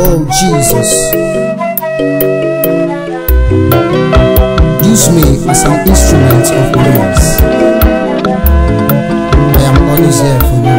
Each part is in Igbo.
Oh Jesus, use me as an instrument of grace. I am always here for you.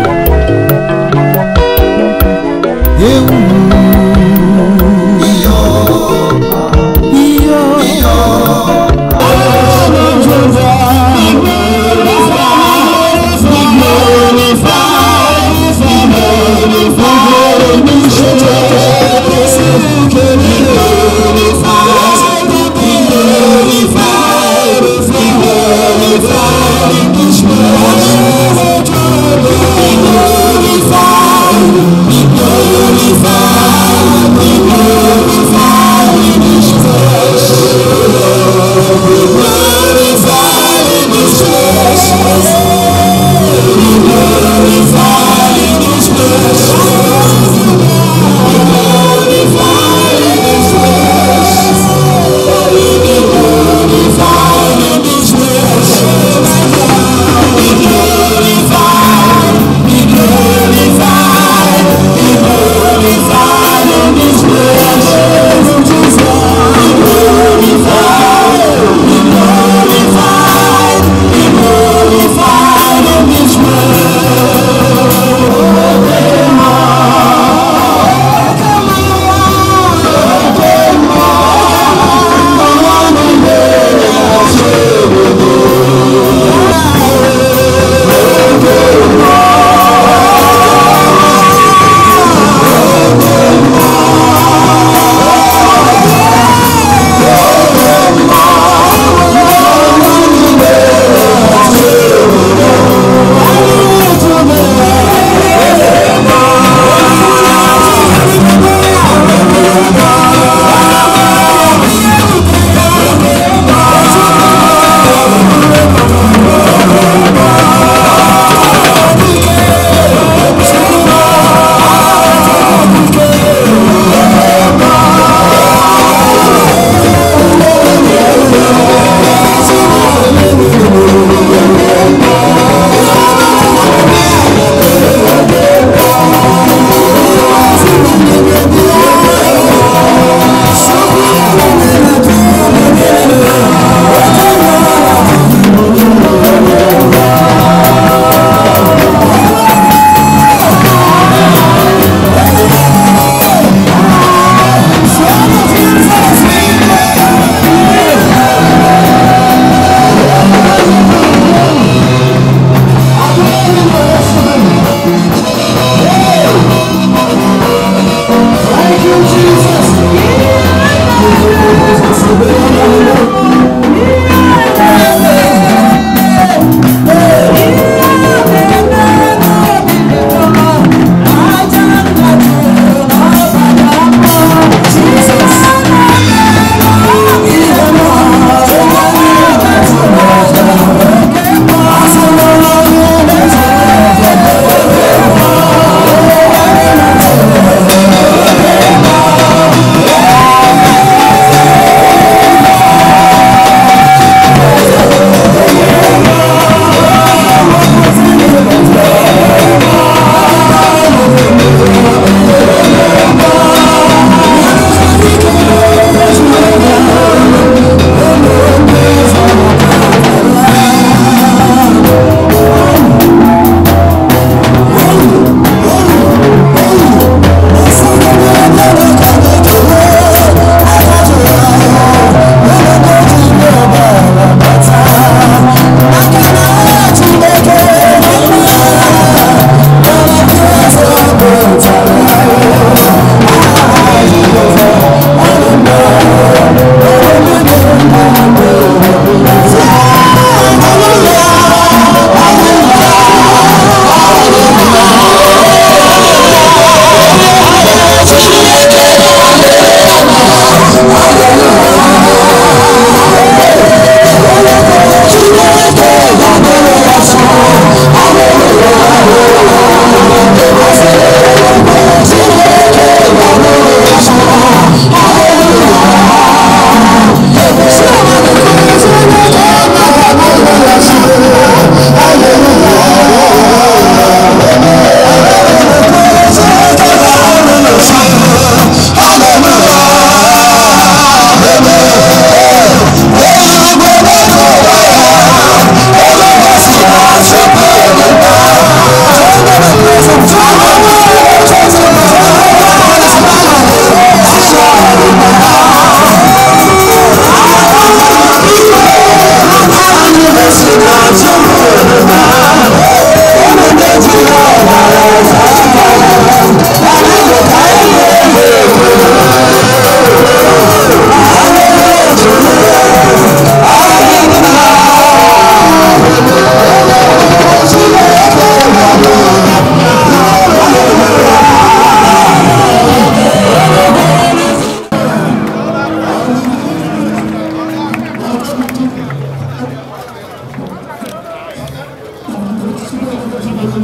Waiting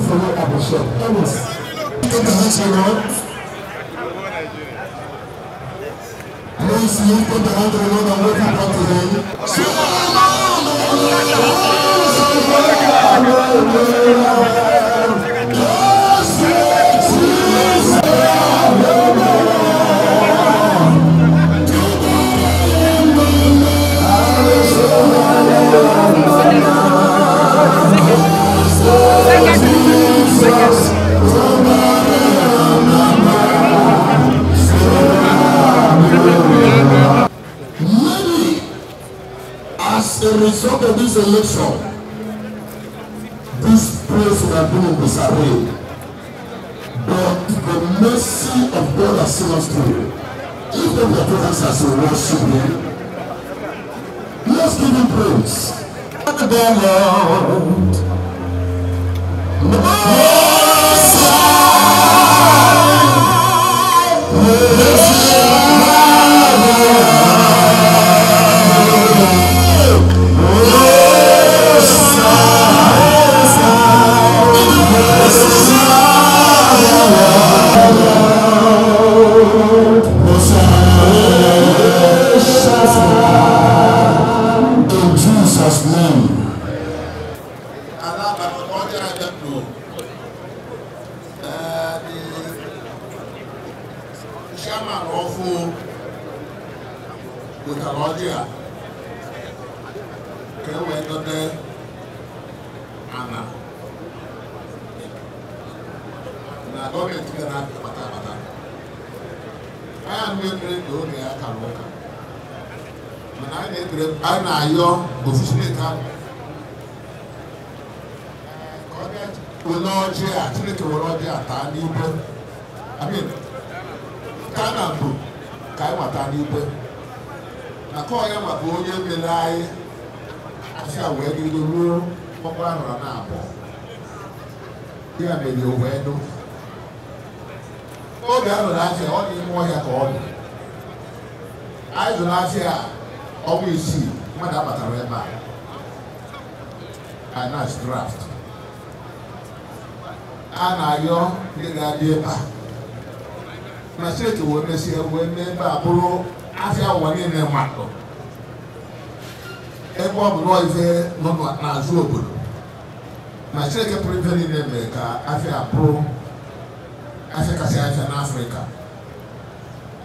for you at the shop. Please lift up the hand of the Lord and welcome back to him. As a result of this election, this place would have been in disarray. But the mercy of God has seen us through. If the presence has worship Him, let's give Him praise. The Lord, in Jesus' name. Chairman of Butalodia, Anna. Na gọọmenti ga na-akpata akpata. Anyị na-ekpere na oge ya kara ụka. Mana anyị na-ekpere, anyị na-ayọ ofu Chineke ahụ. Ka ọ bịa were ọjị a, Chineke were ọjị a taa n'ibe. Amen. Ka na mbụ ka anyị nwata n'ibe. Na ka ọ ya maka onye mere anyị afịa wee bido ruo ọkwa arụrụ na abụọ. Ya mere o wee nụ. Oge a rụrụ afịa, ọ dị ime ọhịa ka ọ dị. Anyị zụrụ afịa ọnwa isii, mmadụ abatara ebe a. Anyị draft. A na-ayọ ndị ga-abịa ebe a. Na steeti wee mesie wee mee ebe a bụrụ afịa ụwa niile mmadụ. Ebe ọ bụ nọọ ife nọ n'azụ obodo. Na Chineke pụrụ ife niile mere ka afịa bụrụ afịa kasị afịa n'Afrịka.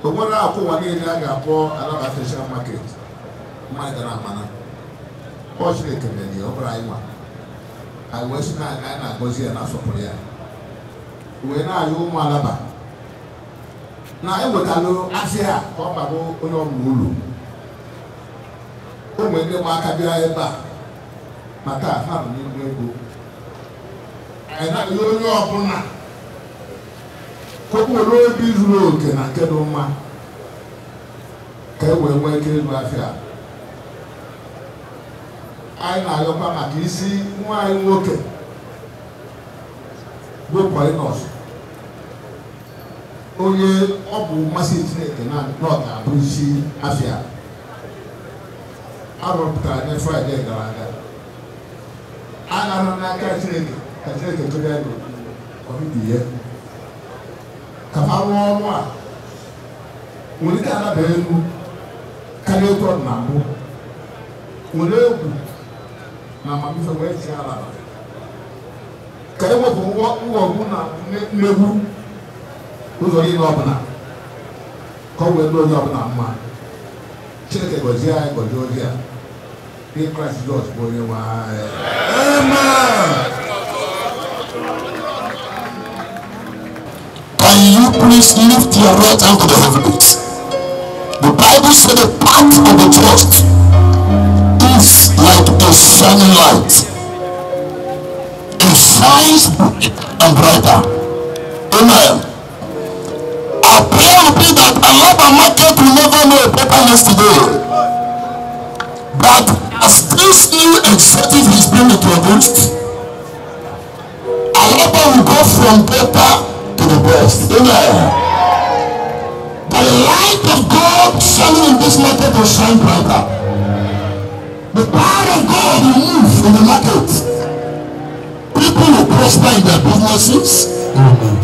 O nwere akwụ ụwa niile a ga-akpọ Alaba Special Market mmadụ gara amana. Ọ Chineke mere ya, ọ bụrụ anyị nwa. Anyị wee sị na anyị na-agọzi ya na-asọpụrụ ya. Wee na-ayọ ụmụ Alaba na ewetalụ afịa a ka ọ bagbo onye ọbụla uru. O nwere ndị ụmụaka bịa ebe a ma taa ha nọ n'ime ego. Anyị na-ayọ onye ọbụla ka o nwere obi zuru oke na nke dị mma ka e wee nwee ike ịlụ afịa. Anyị na-ayọkwa maka isi nwa anyị nwoke bụ Paulinus, onye ọ bụ mmasị Chineke na ọ ga-abụ isi afịa. A rụpụtara nye Fraịde gara aga. A nara n'aka Chineke ka Chineke tụrụ ya n'ọdịdị ya. Ka fa rụọ ọrụ a nwere ike anaba elu karịa otu ọ dị na mbụ. Nwere egwu na amamife wee chịa Alaba. Ka e wepụ nghọgbu na mmegbu ụzọ niile ọbụla ka ọ wee dị onye ọbụla mma. Chineke gọzie anyị, gọzie ozi a. N'ihi Kraịst Jizọs bụ onye nwe anyị. Amen. Can you please lift your right hand to the heavens? The Bible said the path of the just is like a shining light. It shines bright and brighter. Amen. Our prayer will be that Alaba Market will never know a better yesterday. But as this new executive is being introduced, Alaba will go from better to the best. Amen. The light of God shining in this market will shine brighter. their businesses.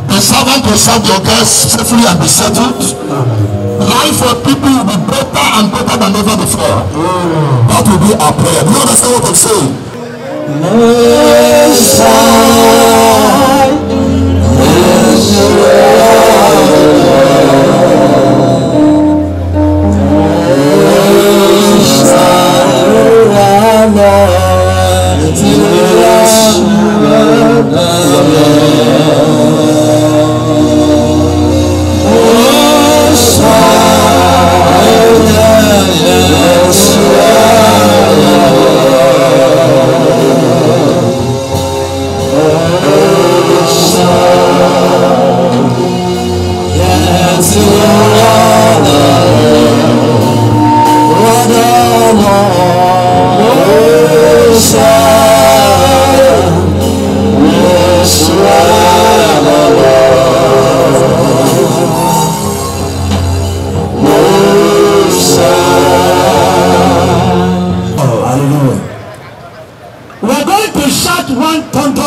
The servant will serve your guests safely and be settled. Life for people will be better and better than ever before. That will be our prayer. Do you understand what I'm saying?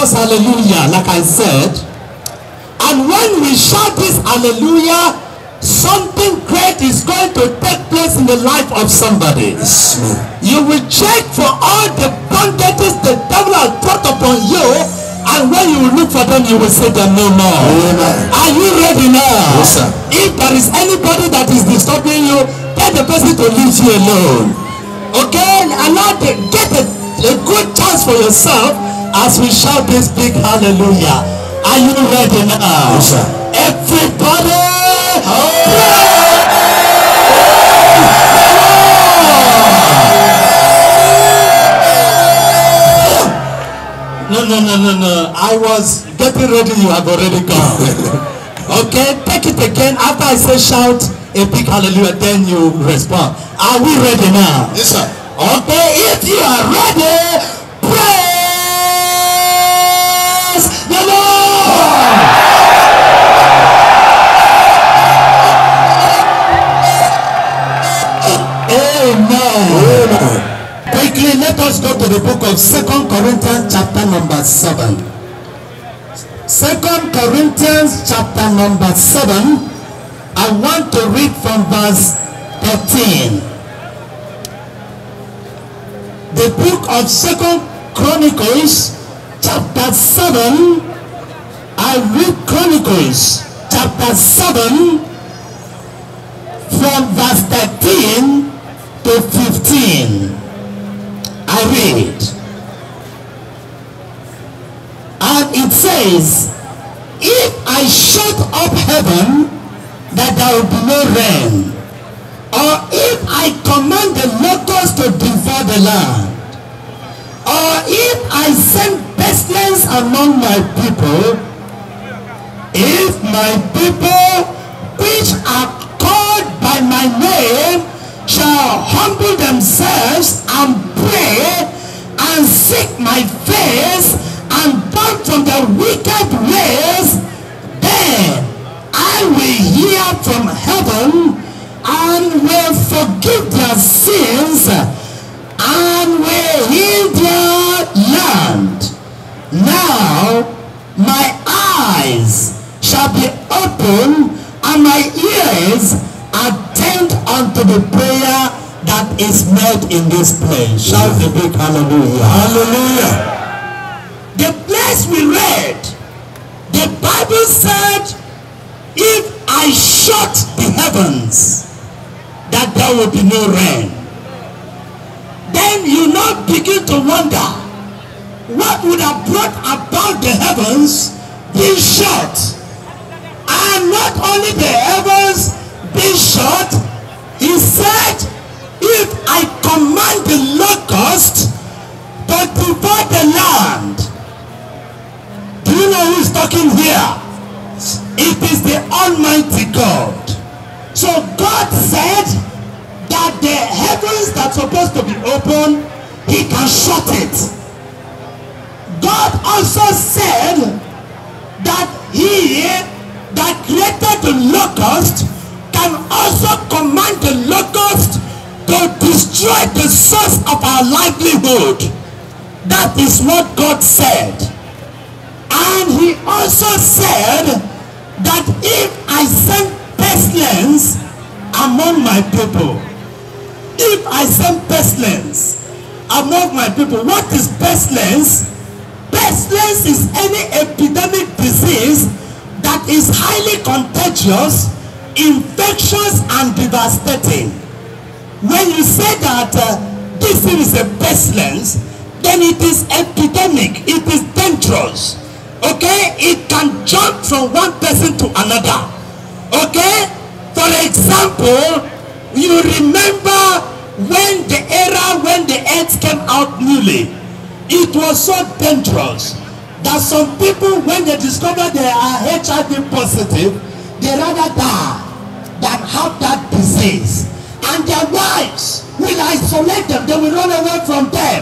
Hallelujah, like I said. And when we shout this hallelujah, something great is going to take place in the life of somebody. Yes, you will check for all the bondages the devil has brought upon you, and when you look for them, you will see them no more. Amen. Are you ready now? Yes, sir. If there is anybody that is disturbing you, tell the person to leave you alone. Okay? Allow the, get a good chance for yourself as we shout this big hallelujah. Are you ready now? Yes, sir. Everybody, no, no, no, no, no. I was getting ready. You have already gone. Okay, take it again. After I say shout a big hallelujah, then you respond. Are we ready now? Yes, sir. Okay, if you are ready, praise the Lord. Amen. Amen. Quickly, let us go to the book of 2 Corinthians chapter number 7. 2 Corinthians chapter number 7. I want to read from verse 13. The book of 2 Chronicles chapter 7. I read Chronicles chapter 7 from verse 13 to 15. I read. And it says, if I shut up heaven, that there will be no rain, or if I command the locusts to devour the land, or if I send pestilence among my people, if my people which are called by my name shall humble themselves and pray and seek my face and turn from their wicked ways, then I will hear from heaven and will forgive their sins and will heal their land. Now my eyes shall be open and my ears attend unto the prayer that is made in this place. Shout a big hallelujah. Hallelujah. The place we read, the Bible said, if I shut the heavens, that there will be no rain. Then you now begin to wonder, what would have brought about the heavens being shut? And not only the heavens being shut, he said, if I command the locust to devour the land. Do you know who is talking here? It is the Almighty God. So God said that the heavens that's supposed to be open, he can shut it. God also said that he that created the locust can also command the locust to destroy the source of our livelihood. That is what God said. And he also said that if I send pestilence among my people, if I send pestilence among my people, what is pestilence? Pestilence is any epidemic disease that is highly contagious, infectious, and devastating. When you say that this thing is a pestilence, then it is epidemic, it is dangerous. Okay, it can jump from one person to another. Okay, for example, you remember when the era when the AIDS came out newly, it was so dangerous that some people, when they discover they are HIV positive, they rather die than have that disease. And their wives will isolate them, they will run away from them.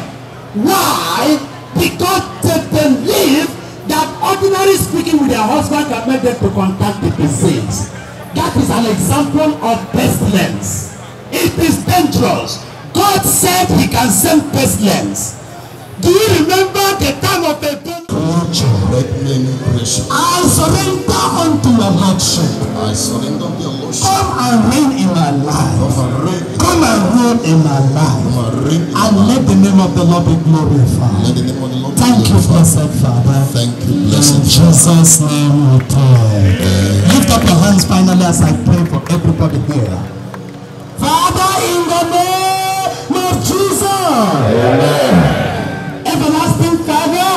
Why? Because they believe that ordinary speaking with their husband can make them to contact the disease. That is an example of pestilence. It is dangerous. God said he can send pestilence. Do you remember the time of a I surrender unto your Lordship. I surrender unto your Lordship. Come and reign in my life. Come and Come and rule in my life. Come and reign in And my let life. the name of the Lord be glorified. Let the name of the Lord be Thank you, glorified. blessed Father. Thank you, In blessed Father. Jesus' name we pray. Lift up your hands finally as I pray for everybody here. Father, in the name of Jesus. Amen. Everlasting Father,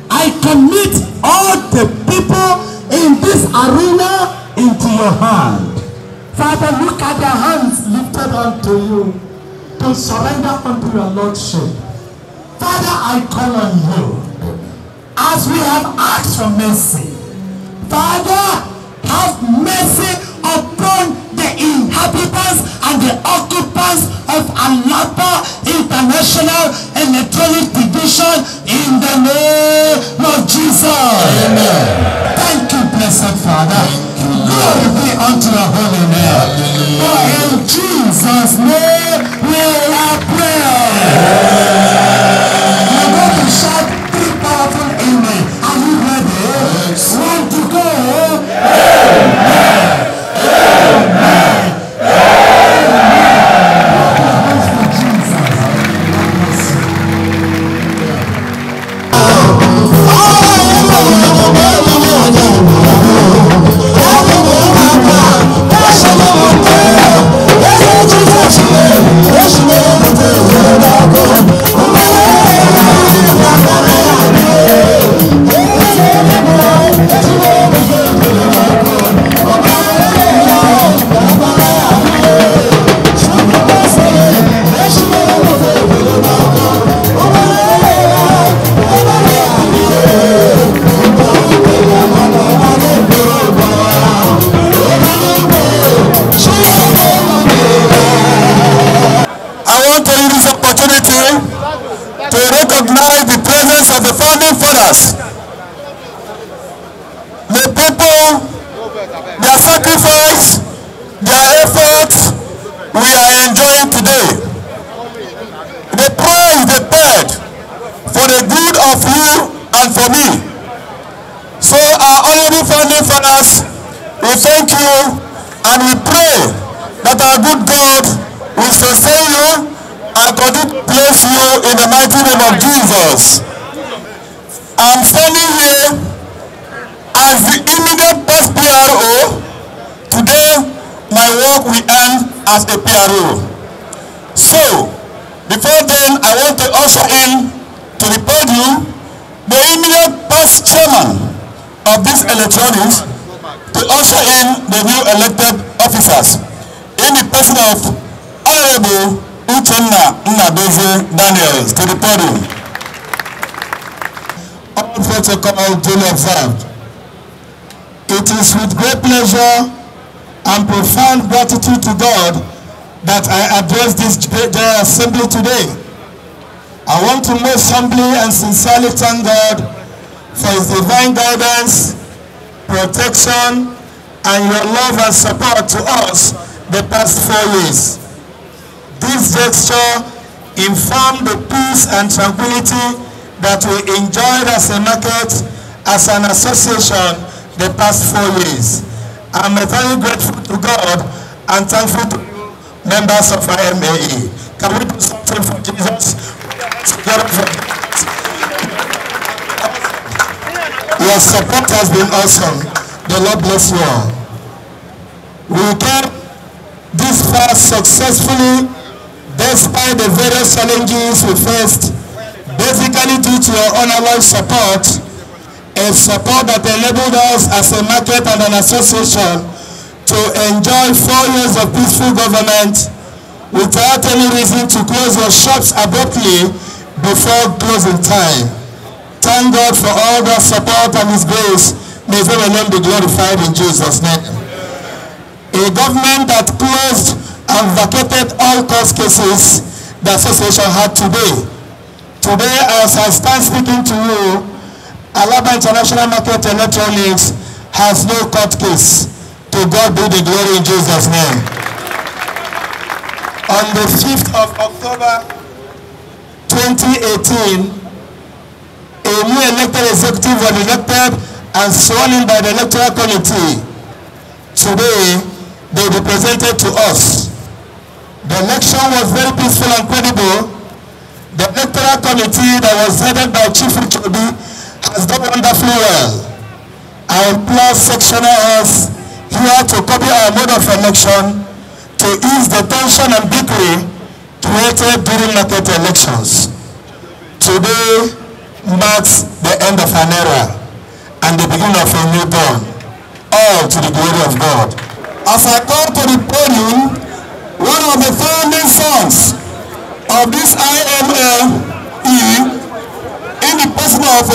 I commit all the people in this arena into your hand. Father, look at their hands lifted unto you to surrender unto your Lordship. Father, I call on you. As we have asked for mercy, Father, have mercy upon the inhabitants and the occupants of Alaba International Electronic Division in the name of Jesus. Amen. Thank you, blessed Father. Glory be unto your holy name. For in Jesus' name we are praying. We're going to shout three powerful amen. Are you ready? Yes. One to go. Amen. Amen. Amen. Clap your hands for Jesus. God bless you. I want to use this opportunity to recognize the presence of the founding fathers, the people, their sacrifice, their efforts we are enjoying today. The price they paid for the good of you and for me. So our honorable founding fathers, we thank you and we pray that our good God will sustain you and continue to bless you in the mighty name of Jesus. I'm standing here as the immediate past PRO. Today, my work will end as a PRO. So, before then, I want to usher in to the podium the immediate past chairman of this electronics to usher in the new elected officers in the person of Honorable Uchenna Nnadozie Daniels to the podium. All protocol duly observed. It is with great pleasure and profound gratitude to God that I address this great General Assembly today. I want to most humbly and sincerely thank God for His divine guidance, protection, and your love and support to us the past 4 years. This gesture informed the peace and tranquility that we enjoyed as a market as an association the past 4 years. I'm very grateful to God and thankful to you, members of IMAE. Can we do something for Jesus? Together for Jesus. Your support has been awesome. The Lord bless you all. We came this far successfully despite the various challenges we faced, basically due to your unalloyed support, a support that enabled us as a market and an association to enjoy 4 years of peaceful government without any reason to close your shops abruptly before closing time. Thank God for all that support and His grace. May His name be glorified in Jesus' name. A government that closed and vacated all court cases the association had today. Today, as I stand speaking to you, Alaba International Market Electronics has no court case. To God be the glory in Jesus' name. On the 5th of October 2018, a new elected executive was elected and sworn in by the electoral committee. Today, they will be presented to us. The election was very peaceful and credible. The electoral committee that was headed by Chief Uchobi has done wonderfully well. I implore sectional heads here to copy our mode of election to ease the tension and bickering created during market elections. Today marks the end of an era and the beginning of a new dawn, all to the glory of God. As I come to the podium, one of the founding sons of this IMAE, in the person of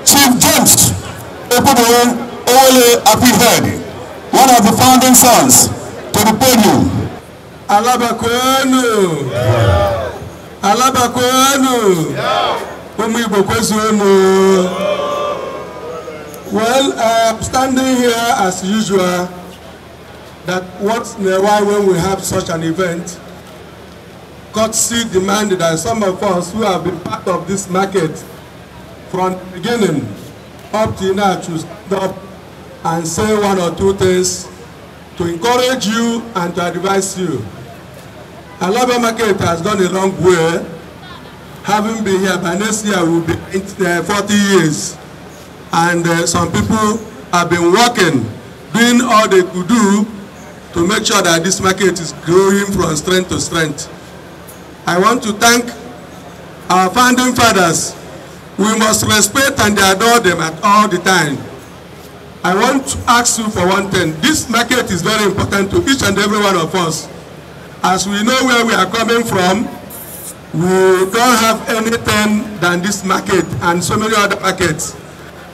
Chief James Okodowo Owole Apihead, one of the founding sons, to the podium. Alaba kwenu! Alaba kwenu! Ụmụ Igbo kwezuonu! Well, I'm standing here as usual, that once in a while when we have such an event, courtesy demanded that some of us who have been part of this market from the beginning up till now to stand up and say one or two things to encourage you and to advise you. Alaba Market has gone a long way. Having been here, by next year will be 40 years. And some people have been working, doing all they could do to make sure that this market is growing from strength to strength. I want to thank our founding fathers. We must respect and adore them at all the time. I want to ask you for one thing. This market is very important to each and every one of us. As we know where we are coming from, we don't have anything than this market and so many other markets.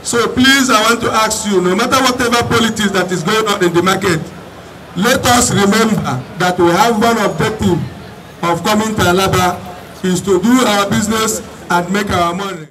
So please, I want to ask you, no matter whatever politics that is going on in the market, let us remember that we have one objective of coming to Alaba is to do our business and make our money.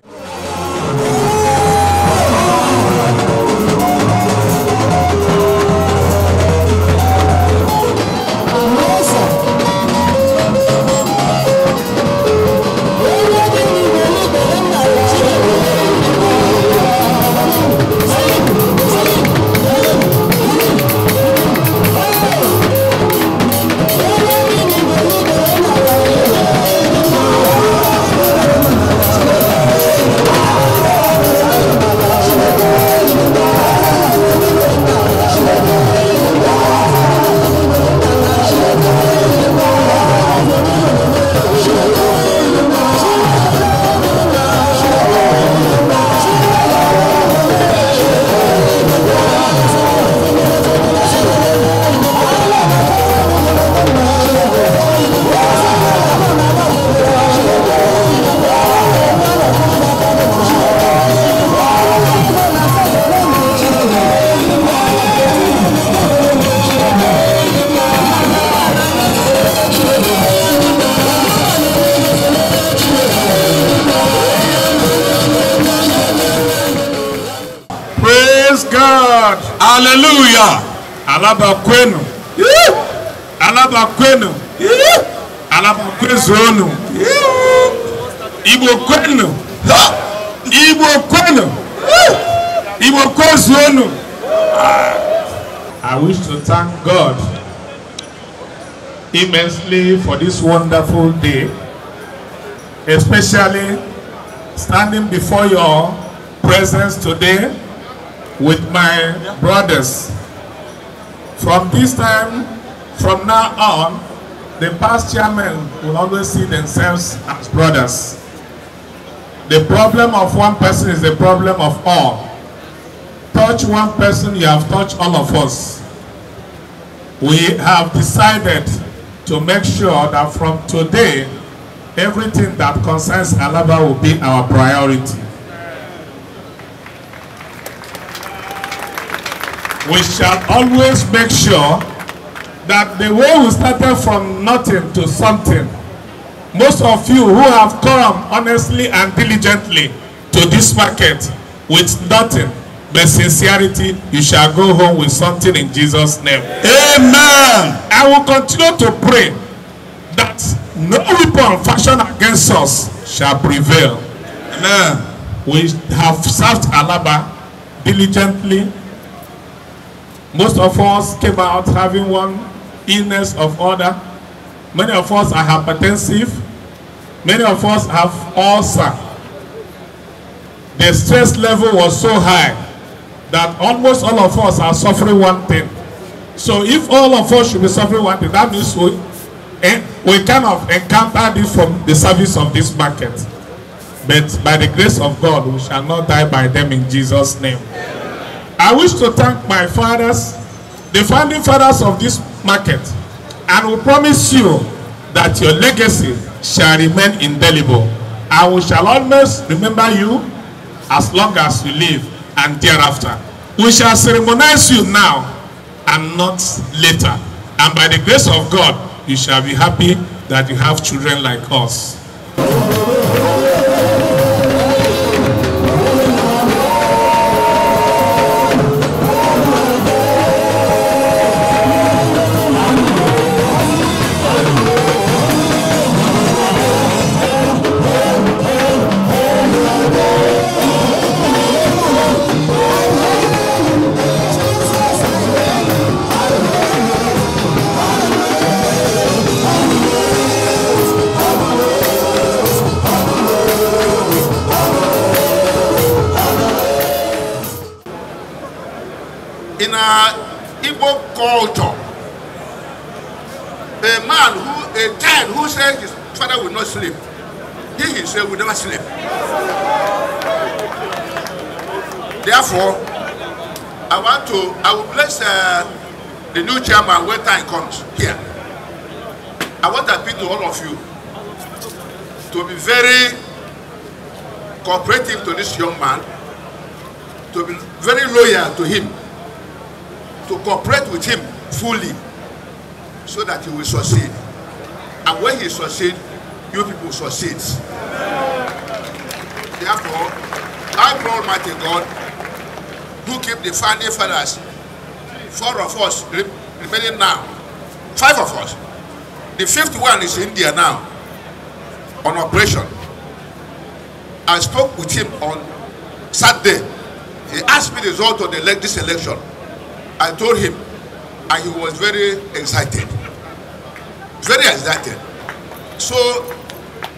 God. Hallelujah. Alaba kwenu. Alaba kwenu. Alaba kwezuonu. Igbo kwenu. Igbo kwenu. Igbo kwezuonu. I wish to thank God immensely for this wonderful day, especially standing before your presence today with my brothers. From this time, from now on, the past chairmen will always see themselves as brothers. The problem of one person is the problem of all. Touch one person, you have touched all of us. We have decided to make sure that from today, everything that concerns Alaba will be our priority. We shall always make sure that the way we started from nothing to something, most of you who have come honestly and diligently to this market with nothing but sincerity, you shall go home with something in Jesus' name. Amen. I will continue to pray that no weapon fashioned against us shall prevail. Amen. We have served Alaba diligently. Most of us came out having one illness of order. Many of us are hypertensive. Many of us have ulcer. The stress level was so high that almost all of us are suffering one thing. So if all of us should be suffering one thing, that means we kind of encounter this from the service of this market. But by the grace of God, we shall not die by them in Jesus' name. I wish to thank my fathers, the founding fathers of this market, and we promise you that your legacy shall remain indelible. And we shall always remember you as long as you live and thereafter. We shall ceremonize you now and not later. And by the grace of God, you shall be happy that you have children like us. In our Igbo culture, a child who says his father will not sleep, he himself will never sleep. Therefore, I will bless the new chairman when time comes here. I want to appeal to all of you to be very cooperative to this young man, to be very loyal to him, to cooperate with him fully so that he will succeed. And when he succeeds, you people succeed. Therefore, I pray Almighty God, who keep the founding fathers, 4 of us remaining now, 5 of us. The 5th one is in India now, on operation. I spoke with him on Saturday. He asked me the result of this election. I told him, and he was very excited. Very excited. So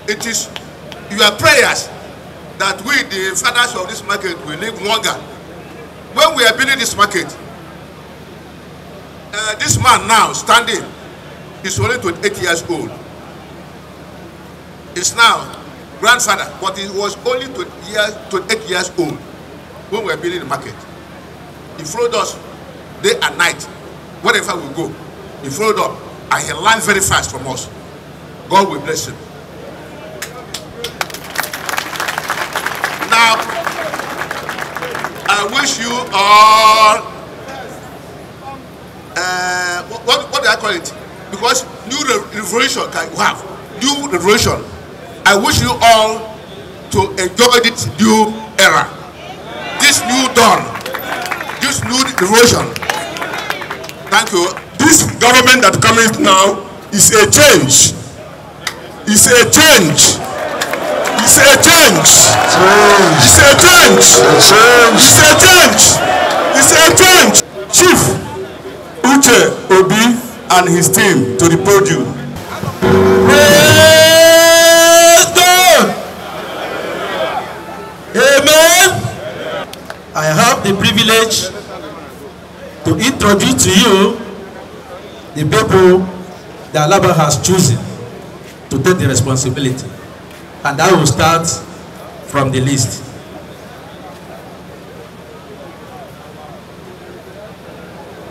it is your prayers that we, the fathers of this market, will live longer. When we are building this market, this man now standing is only 28 years old. He's now grandfather, but he was only 28 years old when we were building the market. He followed us day and night, wherever we go. He followed up, and he learned very fast from us. God will bless him. Now, I wish you all, what do I call it? Because new revolution can have, new revolution. I wish you all to enjoy this new era, this new dawn, this new revolution. Thank you. This government that comes now is a change. It's a change. It's a change. It's a change. It's a change. It's a change. Chief Uche Obi and his team to the podium. Praise God. Amen. I have the privilege to introduce to you the people that Alaba has chosen to take the responsibility. And I will start from the list.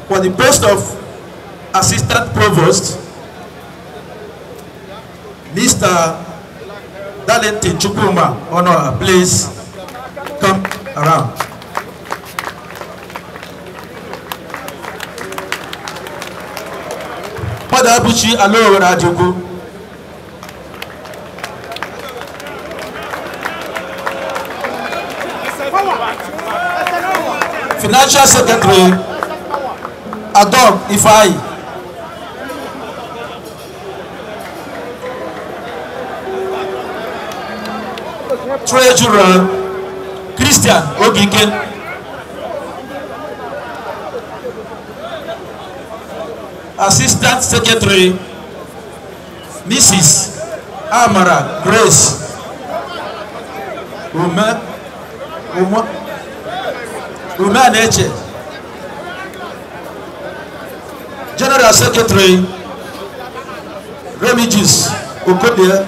For the post of Assistant Provost, Mr. Darlington Chukwuma Honora, please come around. Madabuchi Alo Rajuku. Financial Secretary Adom Ifai. Treasurer Christian Ogike. Assistant Secretary Mrs. Amara Grace Umeneche. General Secretary Remigius Okolie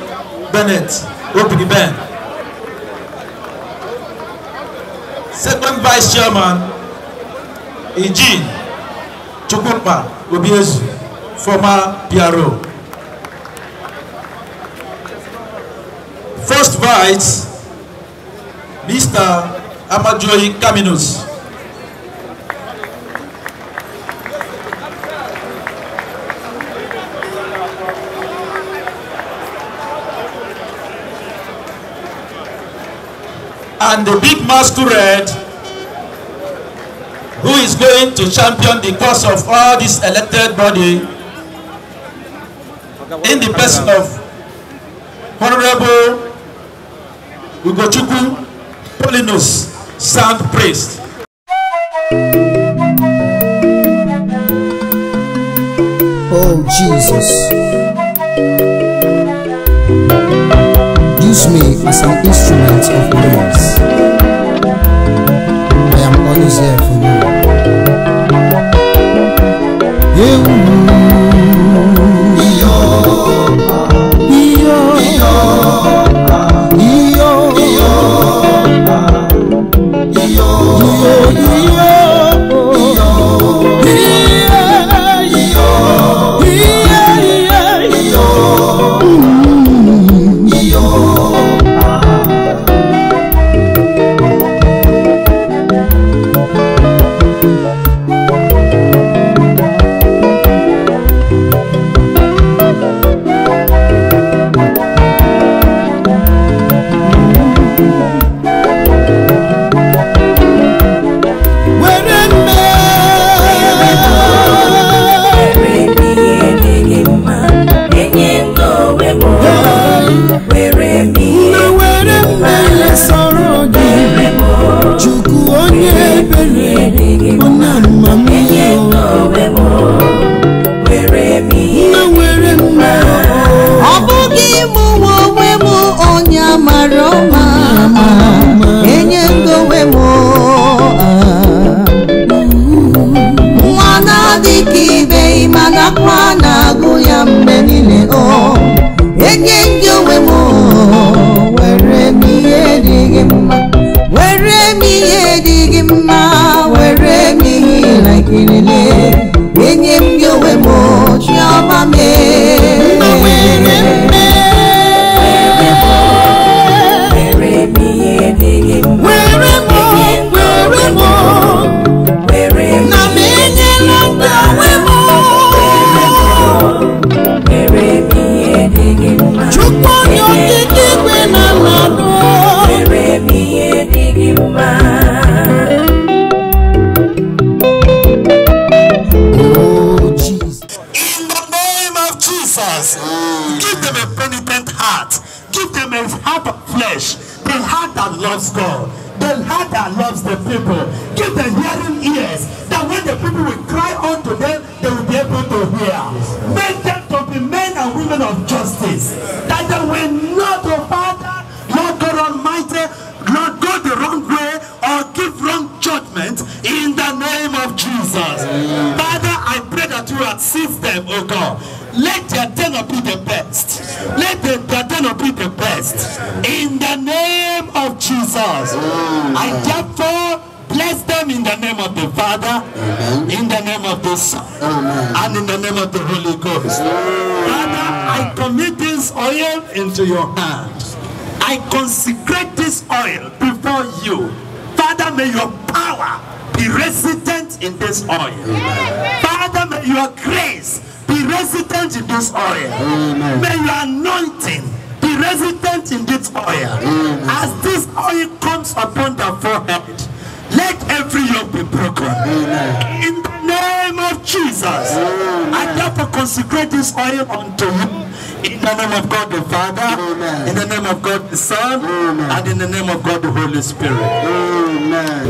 Bennett Obiniben. Second Vice Chairman Eugene Chukwuma Obiezu, former PRO. First Vice Mr. Amajoyi Caminus. And the big masquerade who is going to champion the cause of all this elected body in the person of Honorable Ugochukwu Paulinus Sound Priest. Oh Jesus, use me as an instrument of grace. I am always here for you. Give them a heart of flesh, the heart that loves God, the heart that loves the people. Give them hearing ears, that when the people will cry unto them, they will be able to hear. Make them to be men and women of justice, that they will not, oh Father, Lord God Almighty, not go the wrong way or give wrong judgment in the name of Jesus. Amen. Father, I pray that you assist them, oh God. Let their tenor be the best. Let their tenor be the best. In the name of Jesus. Amen. I therefore bless them in the name of the Father, amen, in the name of the Son, amen, and in the name of the Holy Ghost. Amen. Father, I commit this oil into your hands. I consecrate this oil before you. Father, may your power be resident in this oil. Amen. Father, may your grace be resident in this oil. Amen. May your anointing be resident in this oil. Amen. As this oil comes upon the forehead, let every yoke be broken. Amen. In the name of Jesus. Amen. I therefore consecrate this oil unto you. In the name of God the Father, amen, in the name of God the Son, amen, and in the name of God the Holy Spirit. Amen.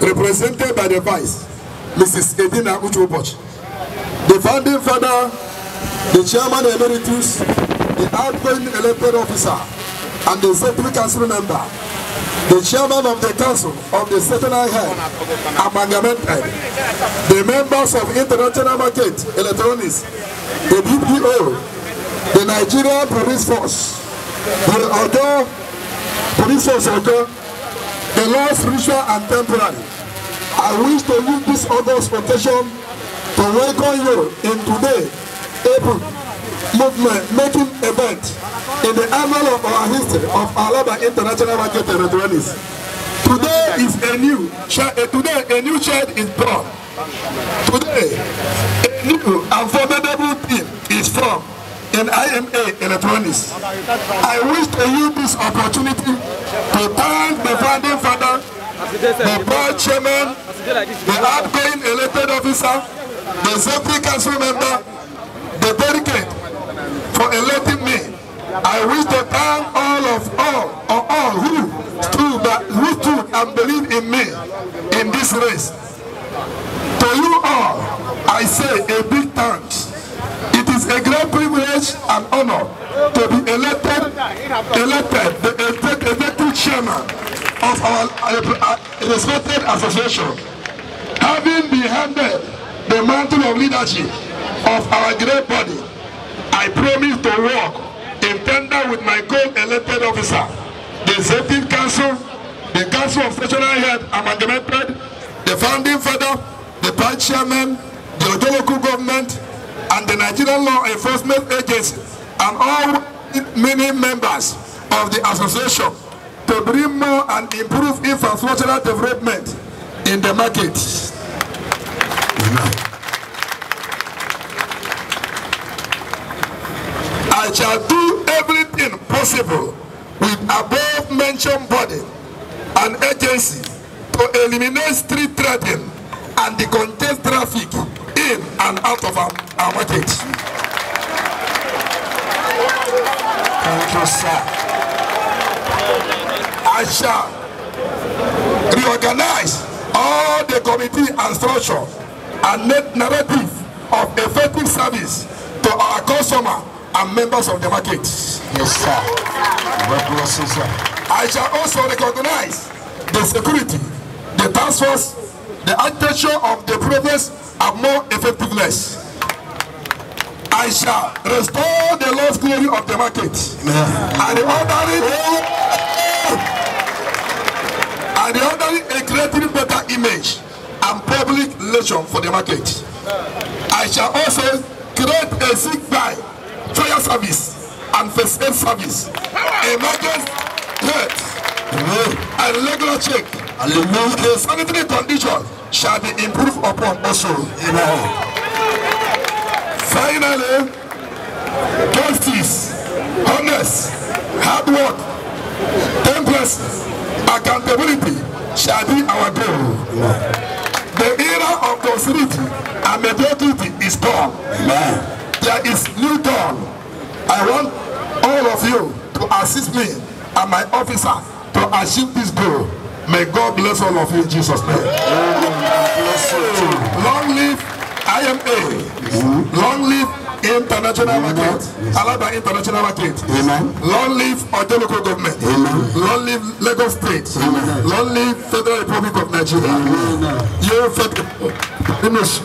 Represented by the Vice, Mrs. Edina Uchuboch, the founding father, the chairman emeritus, the outgoing elected officer, and the executive council member, the chairman of the council of the Sectional Head Amalgamated, the members of International Market Electronics, the BPO, the Nigerian Police Force, the Ojo Police Force Ojo, the law spiritual and temporary. I wish to use this august occasion to welcome you in today, April movement making event in the annual of our history of Alaba International Market Electronics. Today is a new today a new child is born. Today a new and formidable team is formed in IMA Electronics. I wish to use this opportunity to thank the founding father, the board chairman, the outgoing elected officer, the executive council member, the delegate for electing me. I wish to thank all who stood and believed in me in this race. To you all, I say a big thanks. It is a great privilege and honor to be elected the executive chairman of our respected association. Having been handed the mantle of leadership of our great body, I promise to work in tandem with my co-elected officer, the Executive Council, the Council of Sectional Head Amalgamated, the Founding Father, the Vice Chairman, the Ojo Local Government, and the Nigerian Law Enforcement Agency, and all many members of the association to bring more and improve infrastructural development in the market. Amen. I shall do everything possible with above mentioned body and agency to eliminate street trading and the congested traffic in and out of our market. Thank you, sir. I shall reorganize all the committee and structure and narrative of effective service to our customer and members of the market. Yes, sir. God bless you, sir. I shall also recognize the security, the task force, the architecture of the progress and more effectiveness. I shall restore the lost glory of the market. Amen. And the ordering a creating better image and public relation for the market. I shall also create a sick buy, fire service and first aid service, emergency health and regular check. The sanitary condition shall be improved upon also. Amen. Finally, justice, honest, hard work, temperance, accountability shall be our goal. Amen. The era of docility and mediocrity is gone. Amen. There is new dawn. I want all of you to assist me and my officer to achieve this goal. May God bless all of you in Jesus' name. Long live IMA. Long live International Market. Alaba International Market. Amen. Long live Ojo Local Government. Amen. Long live Lagos State. Amen. Long live Federal Republic of Nigeria. Amen. You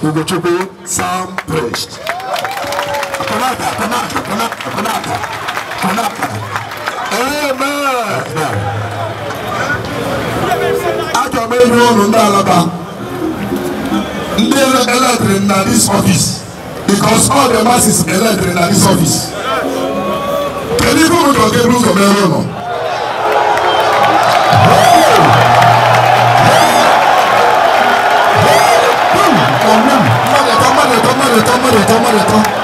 Ugochukwu Sam Priest. Amen. Achọrọ m ịrụ ọrụ ndị Alaba, ndị elected na this office, because all the masses elected na this office. Kedu ife unu chọrọ ka eburu ụzọ mere ụlọ? Mmadụ ịtọ.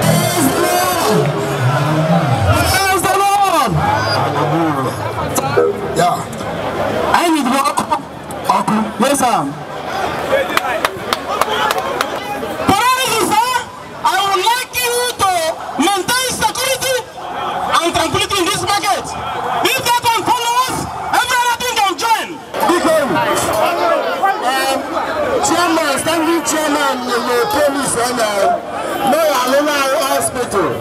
Praise the Lord! Praise the Lord! hospital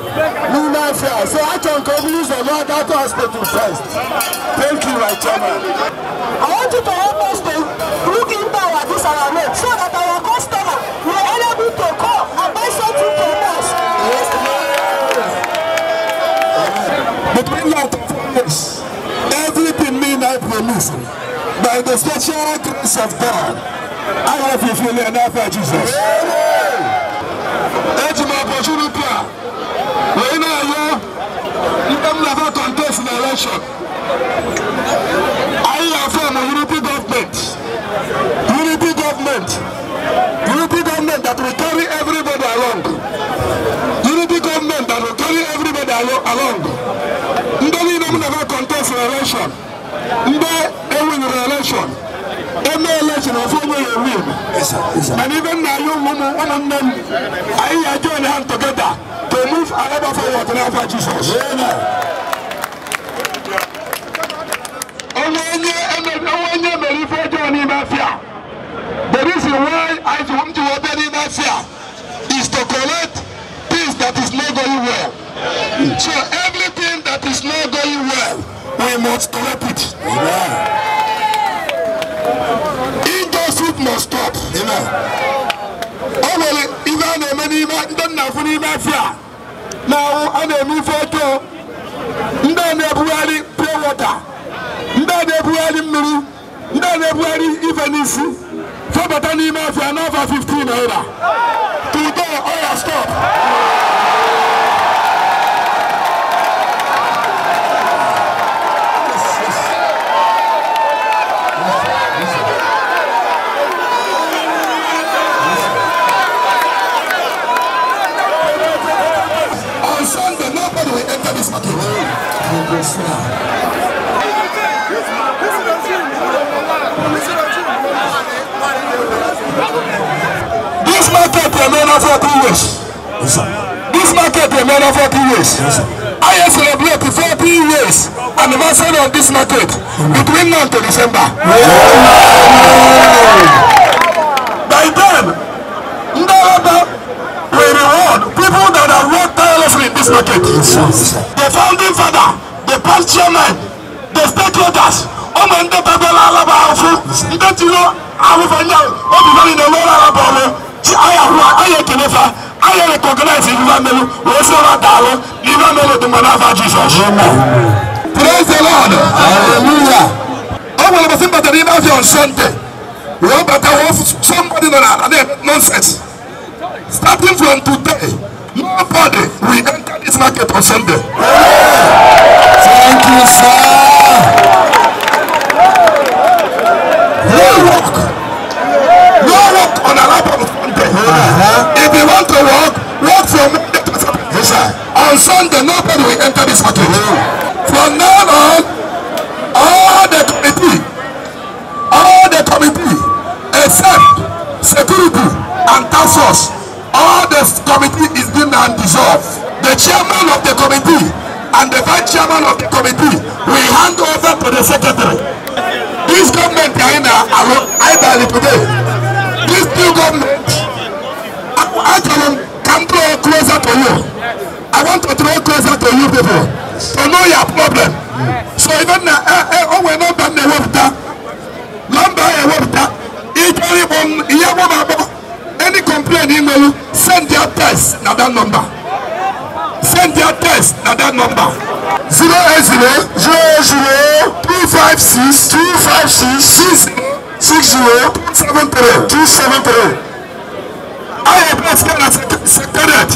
n'ime afịa, so achọrọ m ka o buru ụzọ rụọ that hospital first. Thank you, my chairman. I want you to help us to look into our this our road so that our customer will be able to come and buy something from us. Between now and 4 years, everything me I promise by the special grace of God, I have fulfilled enough for Jesus. Eji m opportunity a wee na-arịọ ndị m na-aba contest na election. Anyị ga-afọm unity government. Unity government. Unity government that will carry everybody along. Unity government that will carry everybody along. Ndị niile m na-aba contest na election. Ndị ewinere election. Eme election ofu onye ya win. And even now, you ụmụnne m, anyị ga join hand together to move Alaba forward n'afa Jizọs. Onye mere ife ọjọọ n'ime afịa. The reason why I m ji wee bịa n'ime afịa is to correct things that is not going well. So everything that is not going well, we must correct it. Injustice must stop. Amen. O nwere ife a na-eme n'ime ndị nna afụ n'ime afịa na a na-eme ife ọjọọ. Ndị a na-ebugharị pure water, ndị a na-ebugharị mmiri, ndị a na-ebugharị ife n'isi febata n'ime afịa n'afa 15 naira. Today, oya stop. On Sunday, nobody will enter this market. This market remain for 2 years. This market remain for 2 years. I celebrate 40 years anniversary of this market between now to December. By then, Ndalaba will reward people that have worked tirelessly in this market. The founding father, the past chairman, the stakeholders, ụmụ ndị tabela Alaba ahụfụ, ndị tiri ahụfụ nye obi ha niile lụrụ Alaba ọrụ, chi anyị ahụ anyị ekele fa, anyị recognize ife melu, wee sị ọra daalụ na ife melu dị mma n'afa Jizọs. Praise the Lord. Hallelujah. O nwere ụbọchị m batara n'ime afịa on Sunday, wee bata wee somebody nọ n'ala na-eme nonsense. Starting from today, nobody will enter this market on Sunday. Thank you, sir. No work. No work on Alaba on Sunday. If you want to work, work from Monday to Saturday. Yes, sir. On Sunday, nobody will enter this market. From now on, all the committee, except security and task force, all the committee is being dissolved. The chairman of the committee and the vice chairman of the committee will hand over to the secretary. This government are in idly today. This new government, I can draw closer to you. I want to draw closer to you people to know your problem. So even now, oh, number any complaint email, send their text na that number. Send their text na that number. 080 00 256 256 60 273 273. I have secretariat.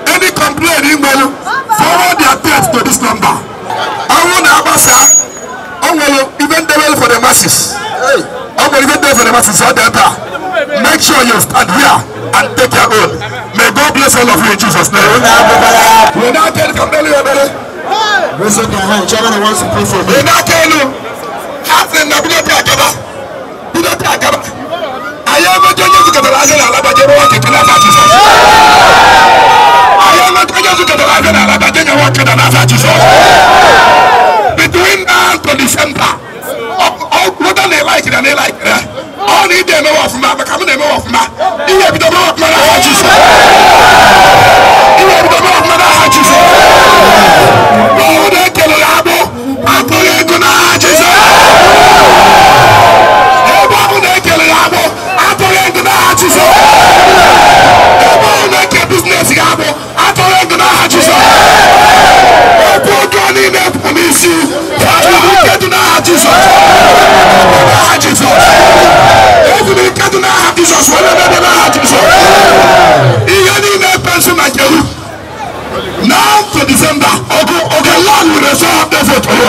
Any complaint email, forward their text to this number. I want to I will even develop for the masses. I will even develop for the masses. Make sure you stand here and take your own. May God bless all of you in Jesus' name. We now tell you, Raise up your hand. Chairman wants to pray for me. We now tell you, I am a Between now to December, whether they like it and they like it, all need them off ma, but come them off ma. You have to know of man, Jesus. You have to know of man, now to December, the Lord will restore the vote to you.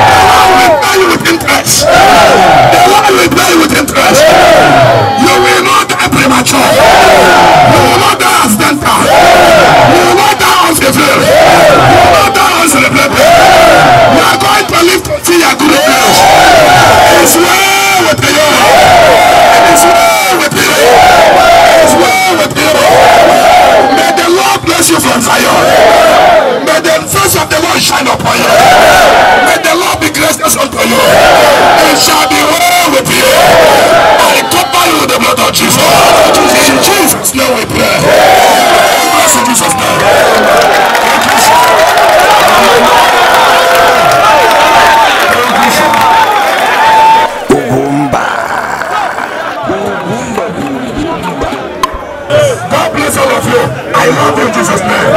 The Lord will pay you with interest. The Lord will pay you with interest. You will not die premature. You will not die accidental. You will not die unfulfilled. You will not die uncelebrated. You are going to live to see your good news. It is well with you. It is well with you. It is well with you. May the Lord bless you from Zion. May the face of the Lord shine upon you. May the Lord be gracious unto you. It shall be well with you. I cover you with the blood of Jesus. In Jesus' name we pray. Bless in Jesus' name. Thank you, sir. Thank you, sir. God bless all of you. I love you in Jesus' name.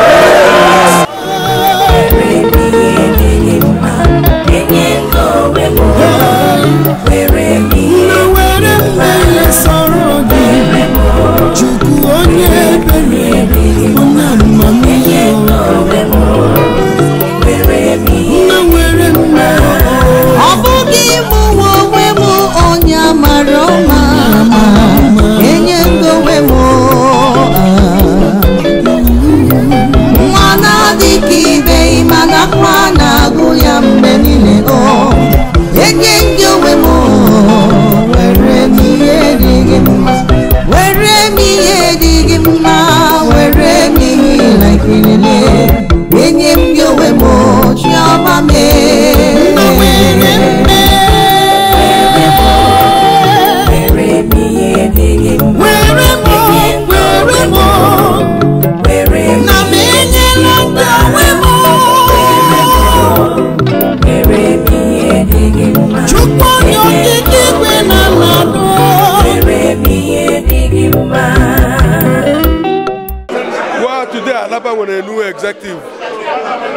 A new executive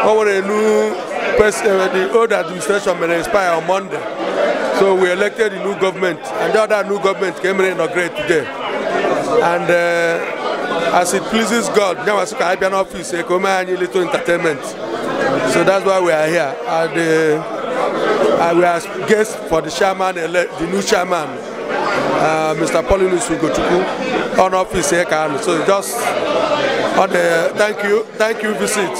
or a new person, the old administration may expire on Monday. So we elected the new government, and the other new government came in inaugurated today. And as it pleases God, now as I be an office, little entertainment. So that's why we are here. And we are guests for the chairman, the new chairman, Mr. Paulinus Ugochukwu, on office here. So just on the thank you visit.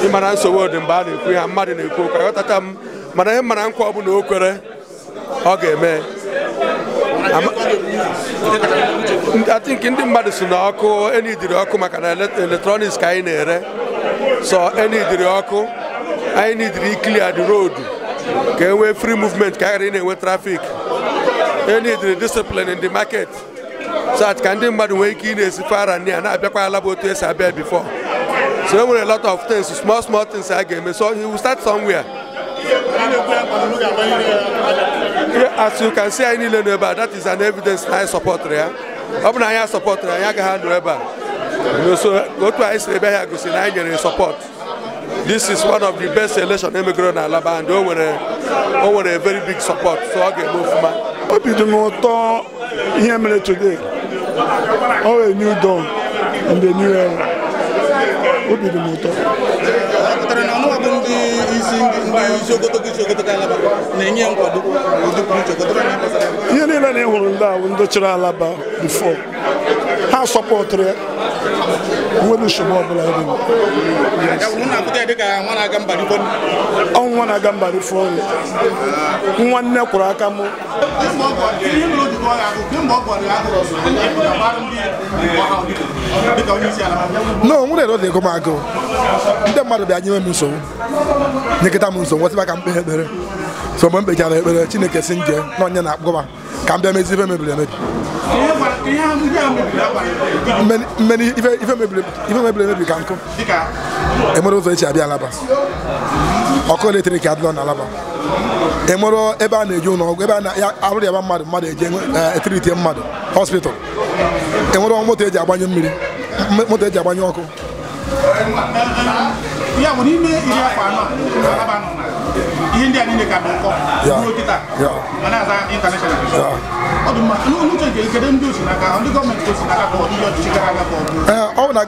Ịmara nsogbu dị mgbe a na-ekwu ihe mmadụ na-ekwu okwu aghọtacha m mana ihe mara nkwa ọ bụla o kwere ọ ga-eme. I think ndị mmadụ si na ọkụ enidiri ọkụ maka na electronics ka anyị na-ere, so enidiri ọkụ anyị nidiri clear the road ka e nwee free movement ka a ghara ị na-enwe traffic. E nidiri discipline in the market so that ka ndị mmadụ nwee ike ị na-esi fara nne ya na-abịakwa Alaba otu esi abịa before. So e nwere a lot of things, small small things a ga-eme, so he will start somewhere. As you can see, anyị niile nọ ebe a, that is an evidence na anyị sọpọtụrụ ya. Ọ bụ na anyị asọpọtụrụ ya, anyị agaghị anọ ebe a. So otu anyị si ebe ya gosi na anyị nyere support. This is one of the best election emegoro na Alaba, and o nwere a very big support, so ọ ga-eme ofuma. Obi dị m ụtọ ihe mere today. All a new dawn and a new era. Obi dị m ụtọ. Ihe niile na ị hụrụ ndị a bụ ndị chịrị Alaba before. Ha sọpọtụrụ ya. Nwere nsogbu ọbụla dị. Ọnwa na-aga mba rifọ nwa nne kwụrụ aka mụ. No, nwere ero na-ego m agụụ. Ndị mmadụ bịa nyewe m nsogbu, nyekịta m nsogbu, nwetịba ka m kpee ekpere. So mgbe m kpechara ekpere, Chineke si nje na onye na-akpọba ka m bịa mezie ife mebiri emebi. Ife mebiri emebi ka nkụ. Enwere ụzọ esi abịa Alaba. Ọkụ eletrik adịlọ na Alaba. Enwere ebe a na-eje ụlọ ọgwụ, ebe a na-arụ ya mmadụ eje etrite mmadụ hospital. Enwere moto eji agbanye mmiri, moto eji agbanye ọkụ. Ya bụ n'ime 40 afọ Alaba nọ na Ihe ndị a niile ka dị ụkọ ruo kịta ma na-aza international. Ọ dị mma n'uche nke kedu ndị osi n'aka ndị gọọmenti osi n'aka ka ọ ndị ọchịchị gara aga ka ọ bụ? Ọ bụ na